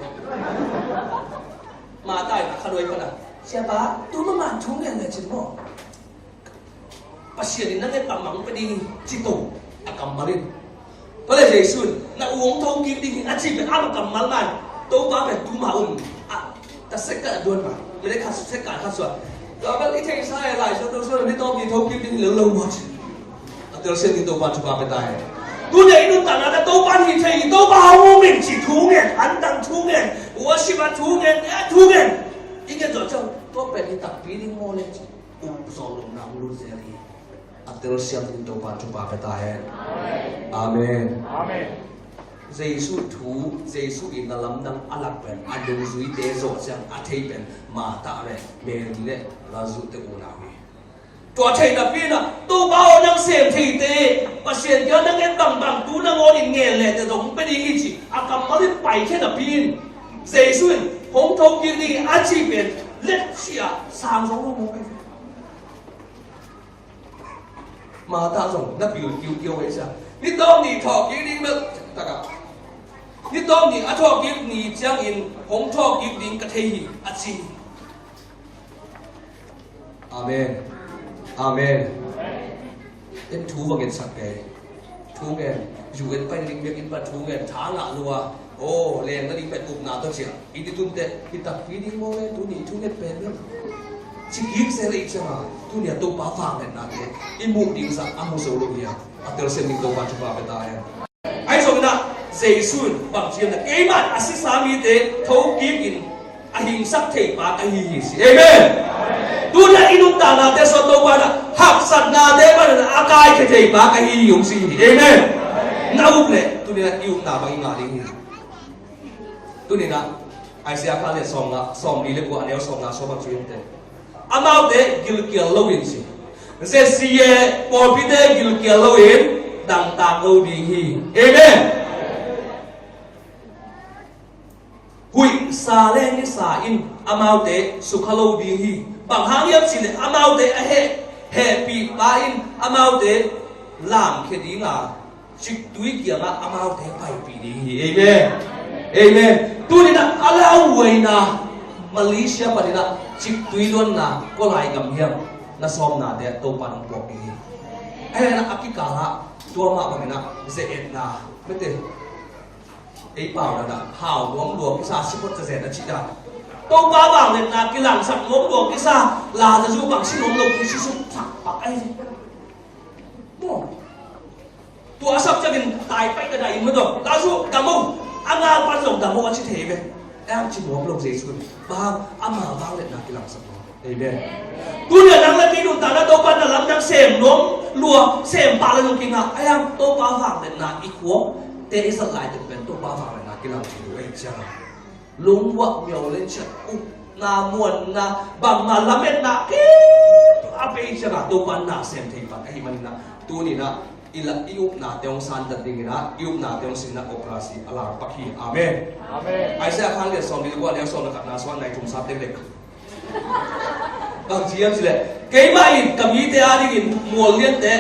Martha in a kha duai pana, Siapa, tu mahmah thu ngen lecin maw Pasian in na nget bangmah hong pia ding hi ci to a kammal in. Tua le Jesu in na u hong thokik ding hi a ci pen ama kammal ngai. Topa pen tu mah um a, ta sek ka duan mah. Mene khat sek ka khat suan. Tua bel i theihsa e Lai Siangtho sung ni tawp ni thokik ding hi lo lo maw ci. A telsiam ding Topa thupha pia ta hen. Tuni a i nuntakna ah Topa in hi thei hi, Topa hong um in ci thu ngen, antang thu ngen, worship a thu ngen, eh thu ngen. I ngen zawh ciang tua pen hi takpi ding maw le ci. Up zawh lohna hong lut zel hi. A telsiam ding Topa thupha pia ta hen. Amen. Amen. Jesu thu, Jesu in na lamdang a lak pen a dungzuite zawh ciang a thei pen Martha le Mary le Lazarus te unau hi. Tua thei napi in ah Topa aw, nang sem theite, Pasian kiang nang et bangbang tu nangawnin ngen le te zong hong pia ding hi ci. A kammal in paikhia napi in Jesu in hong thokik ding hi a ci pen let sia sang zong lo maw pen. Martha zong na pil kiukiu ei sia. Ni tawm ni thawhkik ding bel takah, ni tawm ni a thawhkik ni ciangin hong thawhkik ding ka thei hi, a ci. Amen. Amen. En thu va ngetsak kei. Thu ngen. U N pai ding biakinn pan thu ngen. Tha ngah lua. Aw, leng nading pen upna tawh ciah. I ti tun teh, hi takpi ding maw le, tuni i thu nget pen bel. Ci kik se le i ciang a, tuni a Topa vangliatnate i muh ding zah a mu zo lo hi a. A telsiam ding Topa thupha pia ta hen. Ahi zongin ah, Jesu in bang ci hiam na, keimah a sisa mite thokik in a hingsak thei pa ka hi hi ci. Amen. Tuni a i nuntaknate sung Topa in ah haksatnate pan in ah a kaikhia thei pa ka hi hi hong ci hi. Amen. Na up leh tuni in ah i upna bang i ngah ding hi. Tuni in ah Isaiah kha lian sawmnga, sawmli le kua, a neu sawmnga sawm bang ci hiam teh, amaute gilkial lo in ci. Jesse pawlpite gilkial lo in dangtak lo ding hi. Amen. Huihsa le nisa in amaute sukha lo ding hi. Bang hang hiam cih leh amaute a heh, hehpih pa in amaute lamkhia ding a, ciktui kiangah amaute paipih ding hi. Amen. Amen. Tuni in ah a lauhuaina Malaysia panin ah ciktui luanna kua lai gam hiam na sawmnate ah Topa in hong puak ding hi. Ahi hangin ah a kikal ah tua mah bangin ah ze-etna, mete, ei pau dan ah hau nuam lua kisa, siphot zazen a cih dan. Topa vangliatna kilangsak nuam lua kisa, Lazarus bang si nuam lo kisa, suk phak phak ahi. Maw. Tua a sak ciangin tai pai ka dah in maw tawh. Lazarus dam o. A ngal pan zong dam o a ci thei ve. Ahi hang ci nuam lo Jesu in. Bang hang, ama vangliatna kilangsak nuam. Amen. Tuni a nang le kei nuntakna Topa na lamdang sem nuam lua, sem pah le lungkim a. Ahi hang Topa vangliatna i khuak te i zat lai tek pen Topa vangliatna kilang thei lo ei ciang a. Lungvuah miau le ciat, upna muanna, bangmah lametna kip a pei ciangah Topa na sem thei pan ahih manin ah, tuni in ah i la, i upnate hong santat dingin ah, i upnate hong sinna operasi a lak pak hi. Amen. Amen. Isaiah kha lian sawmli le kua, a neu sawm le khatna sung a nai thum sa tek lek. Bang ci hiam cih leh, keimah in ka mite adingin mual liante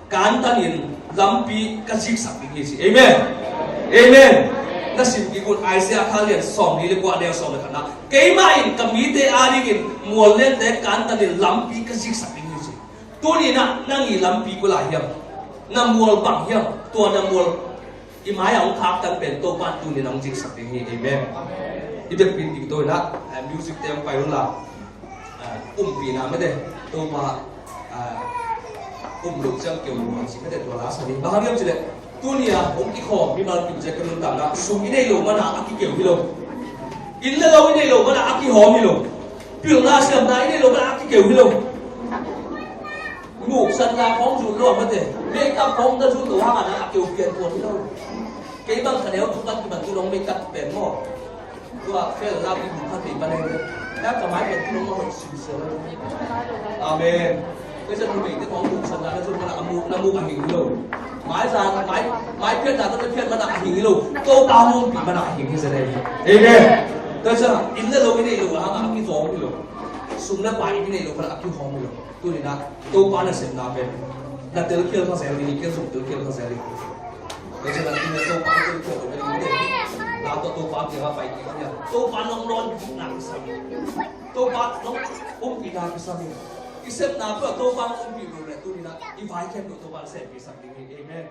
kantanin lampi ka ziksak ding hi ci. Amen. Amen. Na sim kik un, Isaiah kha lian sawmli le kua, a neu sawm le khatna. Keimah in ka mite adingin mual liante kantanin lampi ka ziksak ding hi ci. Tuni in ah nang i lampi kua lai hiam? Na mual bang hiam? Tua na mual i mai-ah hong khaktan pen Topa in tuni in ah hong ziksak ding hi. Amen. I biakpi'n ding to in ah, eh, music te hong pai un la. Ah, umpihna mete, Topa, ah, um lo ciang keu lo hang ci mete, tua la sa ni. Bang hang hiam cih leh, tuni a hong kikhawm mimal kim ciat ka nuntakna, sum i neih loh man a a kikeu hi lo. Inn le lo i neih loh man a a kihawm hi lo. Pilna siamna i neih loh man a a kikeu hi lo. Muksanna khawng zun lo a mete, makeup khawng na zun lo hang a na a keu pian tuan hi lo. Kei bang ka neu tuk bang kiman tu nong makeup pen maw. Tua fel la bi bu kha kei pa nei le. Na ka mai pen tu nong ma hoih sim sia lo. Amen. Kei sa tu mei te khawng muksanna na zun man a mu, na mu a hing hi lo. Mai zan, mai, mai pian na ta pian man a hing hi lo. Topa hong pi man a hing hi sia nei. Amen. Kei sa inn le lo i neih loh hang a kizawng hi lo. Sum le pai i neih loh man a kihawm hi lo. Tuni in ah Topa nasepna pen na telkhial kha zel ding hi, ken zong telkhial kha zel ding. Tua ciangin ah tuni in ah Topa na telkhial lo ding hi. Na tawh Topa kiangah pai kik hi a, Topa nong nawn bikna kisam hi. Topa nong umpihna kisam hi. I sepna peuh Topa nong umpih lo leh tuni in ah i vai khempeuh Topa na sepkhialsak ding hi. Amen.